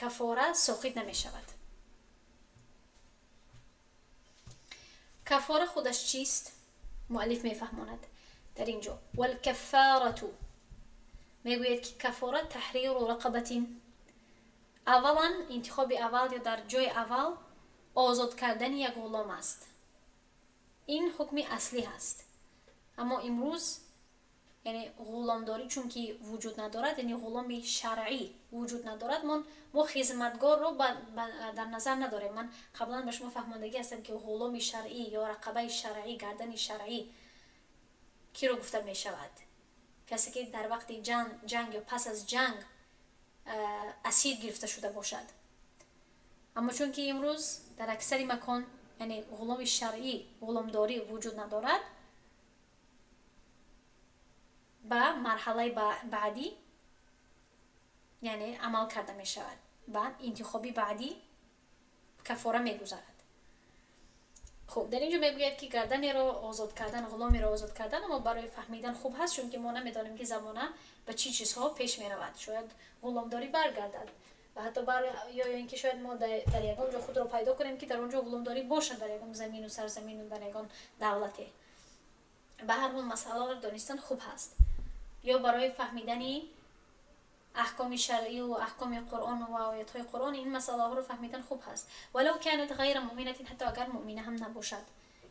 каффора соқит намешавад. Каффора худаш чист? Муаллиф мефаҳмонад дар ин ҷо. Валкаффарату, мегӯяд, ки каффора таҳриру рақабатин, аввалан интихоби аввал ё дар ҷои аввал озод кардани як ғулом аст. Ин ҳукми аслӣ ҳаст. Аммо имрӯз яъне ғуломдорӣ чунки вуҷуд надорад, яъне ғуломи шаръӣ вуҷуд надорад, мо хизматгорро дар назар надорем. Ман қаблан ба шумо фаҳмондагӣ ҳастам, ки ғуломи шаръӣ ё рақабаи шаръӣ, гардани шаръӣ киро гуфта мешавад? Касе ки дар вақти ҷанг ё пас аз ҷанг асир гирифта шуда бошад. Аммо чунки имрӯз дар аксари макон яъне ғуломи шаръӣ, ғуломдорӣ вуҷуд надорад, ба марҳалаи баъдӣ яъне амал карда мешавад, ба интихоби баъдӣ каффора мегузарад. Хуб, дар ин ҷо мегӯяд, ки гарданеро озод кардан, ғуломеро озод кардан, аммо барои фаҳмидан хуб ҳаст, чунки мо намедонем, ки замона ба чӣ чизҳо пеш меравад. Шояд ғуломдорӣ баргардад ва ҳатто ё ин ки шояд мо дар ягон ҷо худро пайдо кунем, ки дар он ҷо ғуломдорӣ бошад, дар ягон замину сарзамину дар ягон давлате. Ба ҳар ҳол, масъаларо донистан хуб ҳаст, ё барои фаҳмидани аҳкоми шаръию аҳкоми Қуръону ва оятҳои Қуръон ин масъалаҳоро фаҳмидан хуб ҳаст. ولو كانت غير مؤمنة, ҳатто агар муъмина ҳам набошад,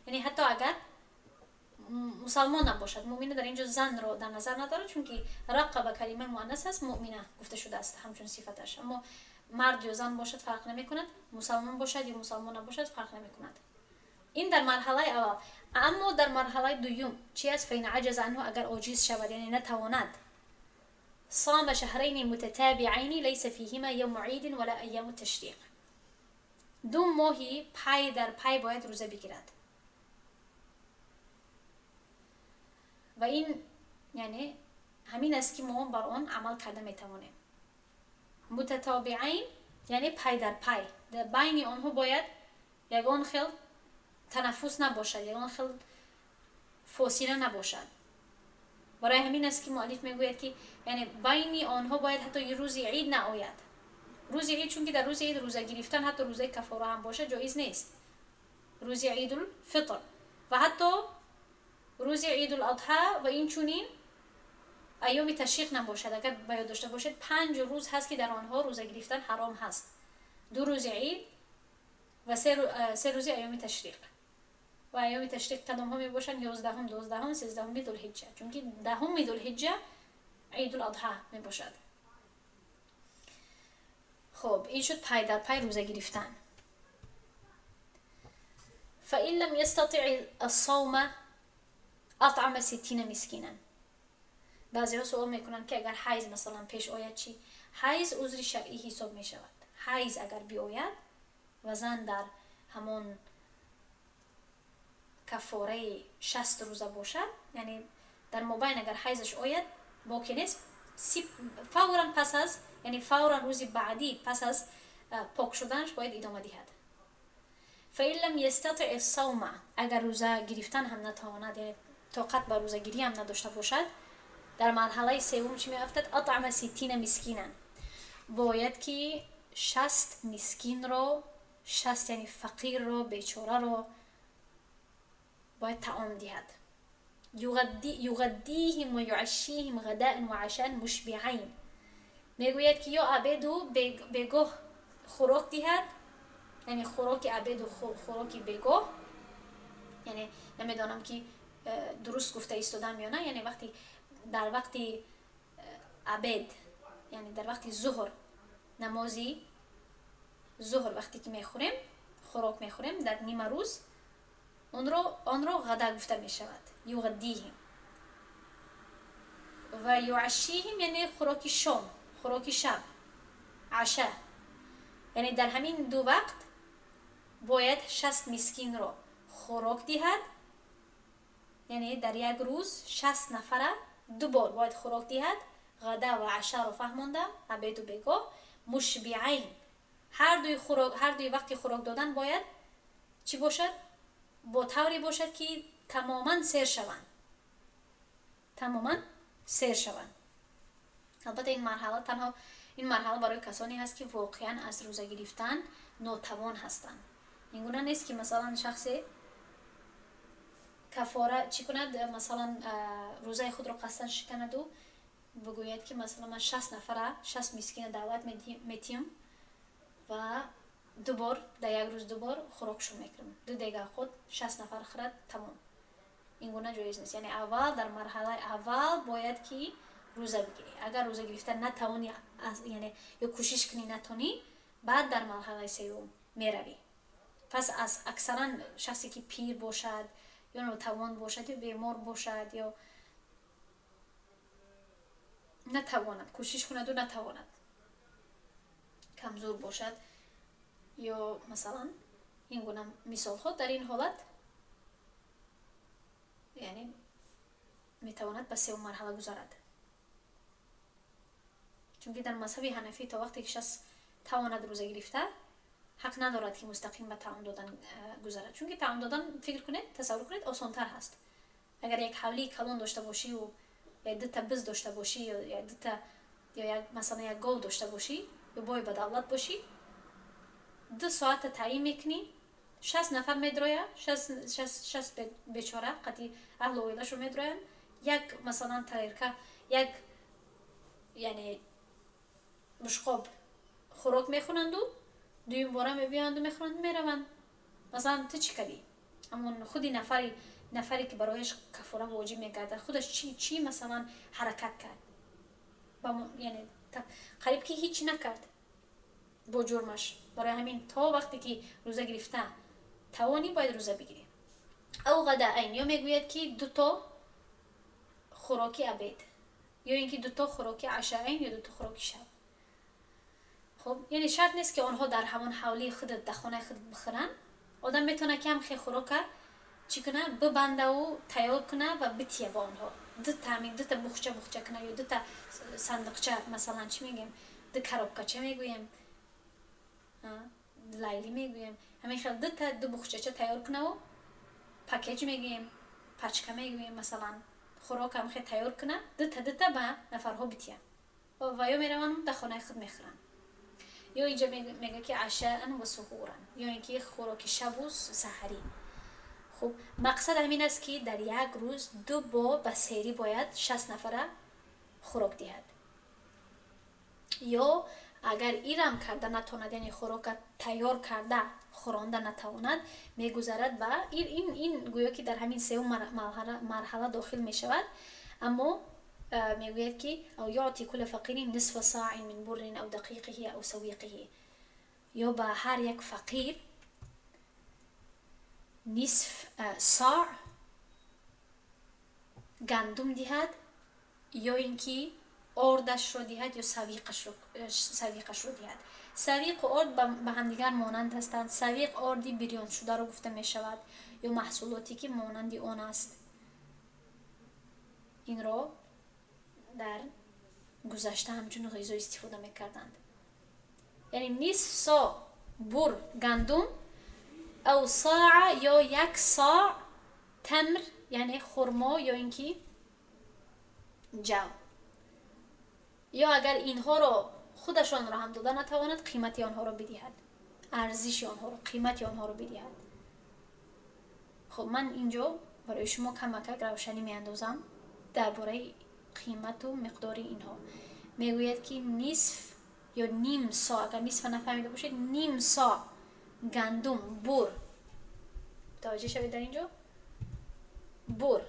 яъне ҳатто агар мусалмон набошад. Муъмина дар ин ҷо занро дар назар надорад, чунки رقبة калимаи муаннас аст, муъмина гуфта шудааст ҳамчун сифаташ. Аммо мард ё зан бошад, фарқ намекунад, мусалмон бошад ё мусалмон набошад, фарқ намекунад. Ин дар марҳалаи аввал. Аммо дар марҳалаи дуюм чи аст? فإن عجز عنه, агар оҷиз шавад, яъне натавонад, صام شهرين متتابعين ليس فيهما يوم عيد ولا أيام تشريق. 2 моҳи пай дар пай бояд рӯза бигирад. Ва ин яъне ҳамин аст, ки мо бар он амал карда метавонем. متتابعين яъне пай дар пай, дар байни онҳо бояд ягон хел танаффус набошад, ягон хел фосила набошад. Барои ҳамин аст, ки муаллиф мегӯяд, ки яъне байни онҳо бояд ҳатто рӯзи ид наояд. Рӯзи ид, чунки дар рӯзи ид рӯза гирифтан, ҳатто рӯзаи кафора ҳам бошад, ҷоиз нест, рӯзи Идулфитр ва ҳатто рӯзи Идуладҳа ва инчунин айёми ташриқ набошад. Агар ба ёд дошта бошед, 5 рӯз ҳаст, ки дар онҳо рӯза гирифтан ҳаром ҳаст: 2 рӯзи ид ва 3 рӯзи айёми ташриқ. Ва айёми ташриқ кадомҳо мебошанд? 11-ум, 12-ум, 13-уми Дулҳиҷҷа, чунки 10-уми Дулҳиҷҷа Идуладҳа мебошад. Хуб, ин шуд пай дар пай рӯза гирифтан. فإن لم يستطع الصوم أطعم 60 مسكينا. Баъзеҳо суол мекунанд, ки агар ҳайз, масалан, пеш ояд чӣ? Ҳайз узри шаръӣ ҳисоб мешавад. Ҳайз агар биояд ва зан дар ҳамон кафораи 60 рӯза бошад, яъне дар мобайн агар ҳайзаш ояд, боке нест. Фавран пас аз, яъне фавран рӯзи баъдӣ пас аз пок шуданаш бояд идома диҳад. فإن لم يستطع الصوم, агар рӯза гирифтан ҳам натавонад, яъне тоқат ба рӯзагирӣ ҳам надошта бошад, дар марҳалаи севум чӣ меафтад? أطعم 60 مسكينا, бояд ки 60 мискинро, 60 яъне фақирро, бечораро бояд таом диҳад. يغديهم ويعشيهم غداء وعشاء مشبعين. Мегӯяд, ки ё обеду бегоҳ хӯрок диҳад, яъне хӯроки обеду хӯроки бегоҳ. Яъне намедонам, ки дуруст гуфта истодам ё на. Яъне вақти дар вақти обед, яъне дар вақти зуҳр, намози зуҳр, вақте ки мехӯрем, хӯрок мехӯрем дар нима рӯз, онро غدا гуфта мешавад. يغديهم ويعشيهم яъне хӯроки шом, хӯроки шаб, عشاء. Яъне дар ҳамин ду вақт бояд 60 мискинро хӯрок диҳад. Яъне дар як рӯз 60 нафара ду бор бояд хӯрок диҳад. غدا ва عشاء ро фаҳмондам, обеду бегоҳ. مشبعين, ҳардуи хӯрок, ҳардуи вақти хӯрок додан бояд чӣ бошад? Бо тавре бошад, ки тамоман сер шаванд, тамоман сер шаванд. Албатта, ин марҳала, танҳо ин марҳала барои касоне ҳаст, ки воқеан аз рӯза гирифтан нотавон ҳастанд. Ин гуна нест, ки масалан шахсе кафора чӣ кунад, масалан, рӯзаи худро қасдан шиканаду бигӯяд, ки масалан ман 60 нафара, 60 мискина даъват метиҳам ва ду бор дар як рӯз ду бор хӯрокшон мекунам, ду дега худ 60 нафар хӯрад, тамом. Ин гуна ҷоиз нест. Яъне аввал, дар марҳалаи аввал бояд ки рӯза бигирӣ. Агар рӯза гирифта натавонӣ, яъне ё кӯшиш кунӣ, натонӣ, баъд дар марҳалаи сеюм меравӣ. Пас аз аксаран шахсе ки пир бошад ё нотавон бошад ё бемор бошад ё натавонад, кӯшиш кунаду натавонад, камзур бошад ё масалан ин гуна мисолҳо, дар ин ҳолат яъне метавонад ба сеюм марҳала гузарад. Чунки дар мазҳаби ҳанафӣ то вақте ки шахс тавонад рӯза гирифта, Ҳақ надорад, ки мустақим ба таом додан гузарад, чунки таом додан, фикр кунед, тасаввур кунед, осонтар ҳаст. Агар як ҳавлии калон дошта бошию як дута биз дошта бошӣ, ё як дута, ё як, масалан, як гов дошта бошӣ, ё бой ба давлат бошӣ, 2 соата таъин мекунӣ, 60 нафар медроя, 60 бечора қати аҳлу оилашо медроянд, як, масалан, тарелка, як, яъне бушқоб хӯрок мехӯранду дуюм бора мебиёянду мехӯранду мераванд. Масалан, ту чӣ кардӣ? Ҳамон худи нафаре, ки барояш кафора воҷиб мегардад, худаш чӣ, масалан, ҳаракат кард? Яъне қариб ки ҳеҷ накард бо ҷурмаш. Барои ҳамин то вақте ки рӯза гирифта тавонӣ, бояд рӯза бигирӣ. أو غداءين, ё мегӯяд, ки дуто хӯроки обед, ё ин ки дуто хӯроки عشاءين, ё дуто хӯроки шаб. Хуб, яъне шарт нест, ки онҳо дар ҳамон ҳавлии худат, дар хонаи худат бихӯранд. Одам метавонад, ки ҳам хе хӯрока чӣ куна, бибандаву тайёр куна ва бития ба онҳо, дута ҳамин дута бухча бухча куна ё дута сандуқча, масалан, чӣ мегӯем, ду коробкача мегӯем, лайли мегӯем, ҳамин хел дута ду бухчача тайёр кунаву, пакет мегӯем, пачка мегӯем, масалан, хӯрок ҳам хе тайёр куна, дута дута ба нафарҳо бития ва ё мераванд, дар хонаи худ мехӯранд. Ё инҷа мега, ки عشاء وسحورا, ё ин ки хӯроки шабу саҳарӣ. Хуб, мақсад ҳамин аст, ки дар як рӯз ду бор ба серӣ бояд 60 нафара хӯрок диҳад. Ё агар ирам карда натавонад, яъне хӯрока тайёр карда хӯронда натавонад, мегузарад ба ин, гӯё ки дар ҳамин сеюм марҳала дохил мешавад. Аммо мегӯяд, ки أو يعطي كل فقير نصف صاع من بر أو دقيقه أو سويقه, ё ба ҳар як фақир нисф соъ гандум диҳад, ё ин ки ордашро диҳад, ё савиқашро диҳад. Савиқу орд ба ҳамдигар монанд ҳастанд. Савиқ орди бирёншударо гуфта мешавад ё маҳсулоте, ки монанди он аст. Инро дар гузашта ҳамчун ғизо истифода мекарданд. Яъне нисф со бур, гандум, أو صاع, ё як соъ تمر, яъне хурмо, ё ин ки ҷав. Ё агар инҳоро худашонро ҳам дода натавонад, қимати онҳоро бидиҳад, арзиши онҳоро, қимати онҳоро бидиҳад. Хуб, ман инҷо барои шумо камакак равшанӣ меандозам дар бораи қимату миқдори инҳо. Мегӯяд, ки нисф ё ним со, агар нисфа нафаҳмида бошед, ним со гандум, بر, мутаваҷҷеҳ шавед, дар инҷо بر.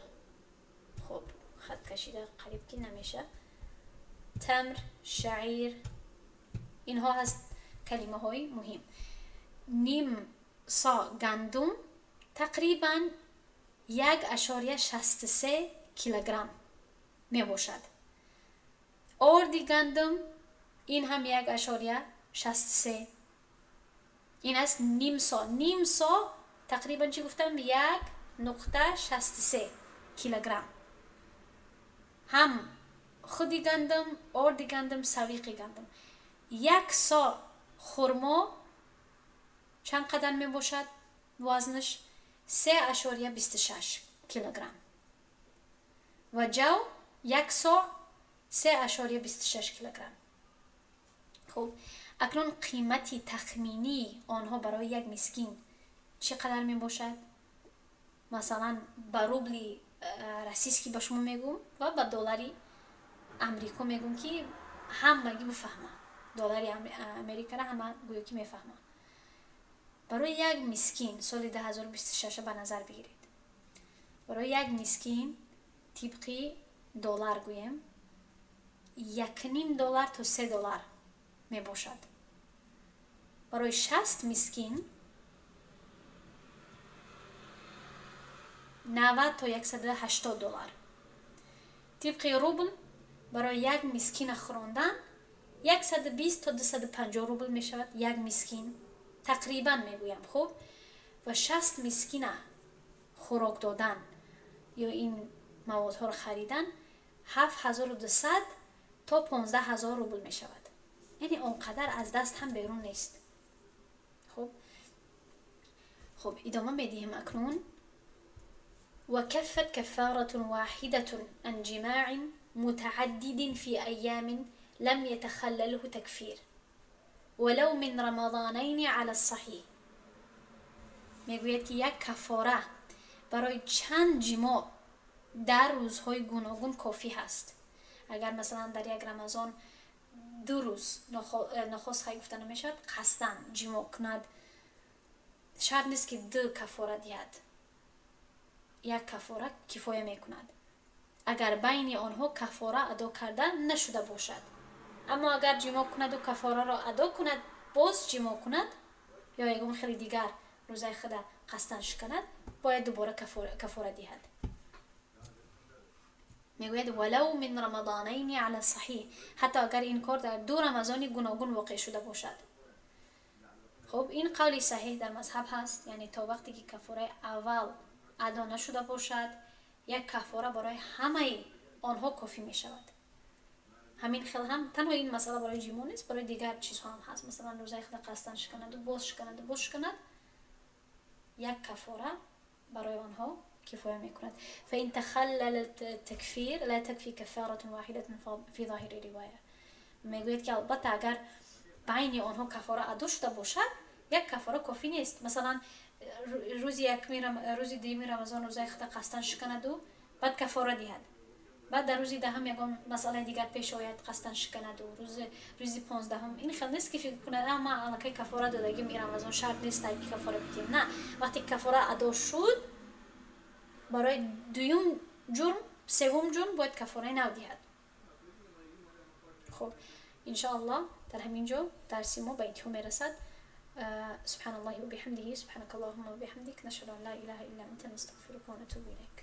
Хуб, хат кашида қариб ки намеша. تمر, شعير, инҳо ҳаст калимаҳои муҳим. Ним со гандум тақрибан 1,63 килограмм мебошад. Орди гандум ин ҳам 1,63. Ин аст ним со. Ним со тақрибан, чӣ гуфтам, 1,63 килограмм. Ҳам худи гандум, орди гандум, савиқи гандум. Як со хурмо чанд қадар мебошад вазнаш? 3,26 килограмм. Ва ҷав як со 3,26 килограмм. Хуб, акнун қимати тахминии онҳо барои як мискин чӣ қадар мебошад? Масалан, ба рубли российский ба шумо мегӯм ва ба доллари амрико мегӯм, ки ҳамагӣ бифаҳма. Доллари Америкара ҳама гӯё ки мефаҳма. Барои як мискин соли 2026 ба назар бигиред, барои як мискин тибқи доллар гӯем, 1,5 доллар то 3 доллар мебошад. Барои 60 мискин 90 то 180 доллар. Тибқи рубл барои як мискина хӯрондан 120 то 250 рубл мешавад як мискин, тақрибан мегӯям. Хуб, ва 60 мискина хӯрок додан ё ин маводҳоро харидан 7200 то 15 000 рубл мешавад. Яъне он қадар аз даст ҳам берун нест. Хуб. Хуб, идома медиҳем акнун. وكفت كفارة واحدة عن جماع متعدد في أيام لم يتخلله تكفير ولو من رمضانين على الصحيح. мегӯяд, ки як кафора барои чанд ҷимоъ дар рӯзҳои гуногун кофӣ ҳаст. Агар, масалан, дар як Рамазон 2 рӯз нохост, хай гуфта намешавад, қасдан ҷимоъ кунад, шарт нест, ки ду кафора диҳад, як кафора кифоя мекунад, агар байни онҳо кафора адо карда нашуда бошад. Аммо агар ҷимоъ кунаду кафораро адо кунад, боз ҷимоъ кунад ё ягон хели дигар рӯзаи худа қасдан шиканад, бояд дубора кафора диҳад. Мегӯяд: ولو من رمضانين على الصحيح, ҳатто агар ин кор дар ду Рамазони гуногун воқеъ шуда бошад. Хуб, ин қавли саҳеҳ дар мазҳаб ҳаст, яъне то вақте ки кафораи аввал адо нашуда бошад, як кафора барои ҳамаи онҳо кофӣ мешавад. Ҳамин хел ҳам танҳо ин масъала барои ҷимоъ нест, барои дигар чизҳо ҳам ҳаст. Масалан, рӯзаи худа қасдан шиканаду боз шиканаду боз шиканад, як кафора барои онҳо кифоя мекунад. فإن تخلل التكفير لا تكفي كفارة واحدة في ظاهر الرواية. Мегӯяд, ки албатта, агар байни онҳо кафора адо шуда бошад, як кафора кофӣ нест. Масалан, рӯзи якми, рӯзи дуюми Рамазон рӯзаи худа қасдан шиканаду баъд кафора диҳад, баъд дар рӯзи 10-ам ягон масъалаи дигар пеш ояд, қасдан шиканаду рӯзи 15-ам, ин хел нест, ки фикр кунад: «Ман аллакай кафора додагим и Рамазон, шарт нест, ки кафора бидиҳем». На, вақте кафора адо шуд, барои дуюм ҷурм, севум ҷурм бояд кафораи нав диҳад. Хуб, иншоаллоҳ, дар ҳамин ҷо дарси мо ба интиҳо мерасад. سبحان الله وبحمده، سبحانك اللهم وبحمدك، نشهد أن لا إله إلا أنت، نستغفرك ونتوب إليك.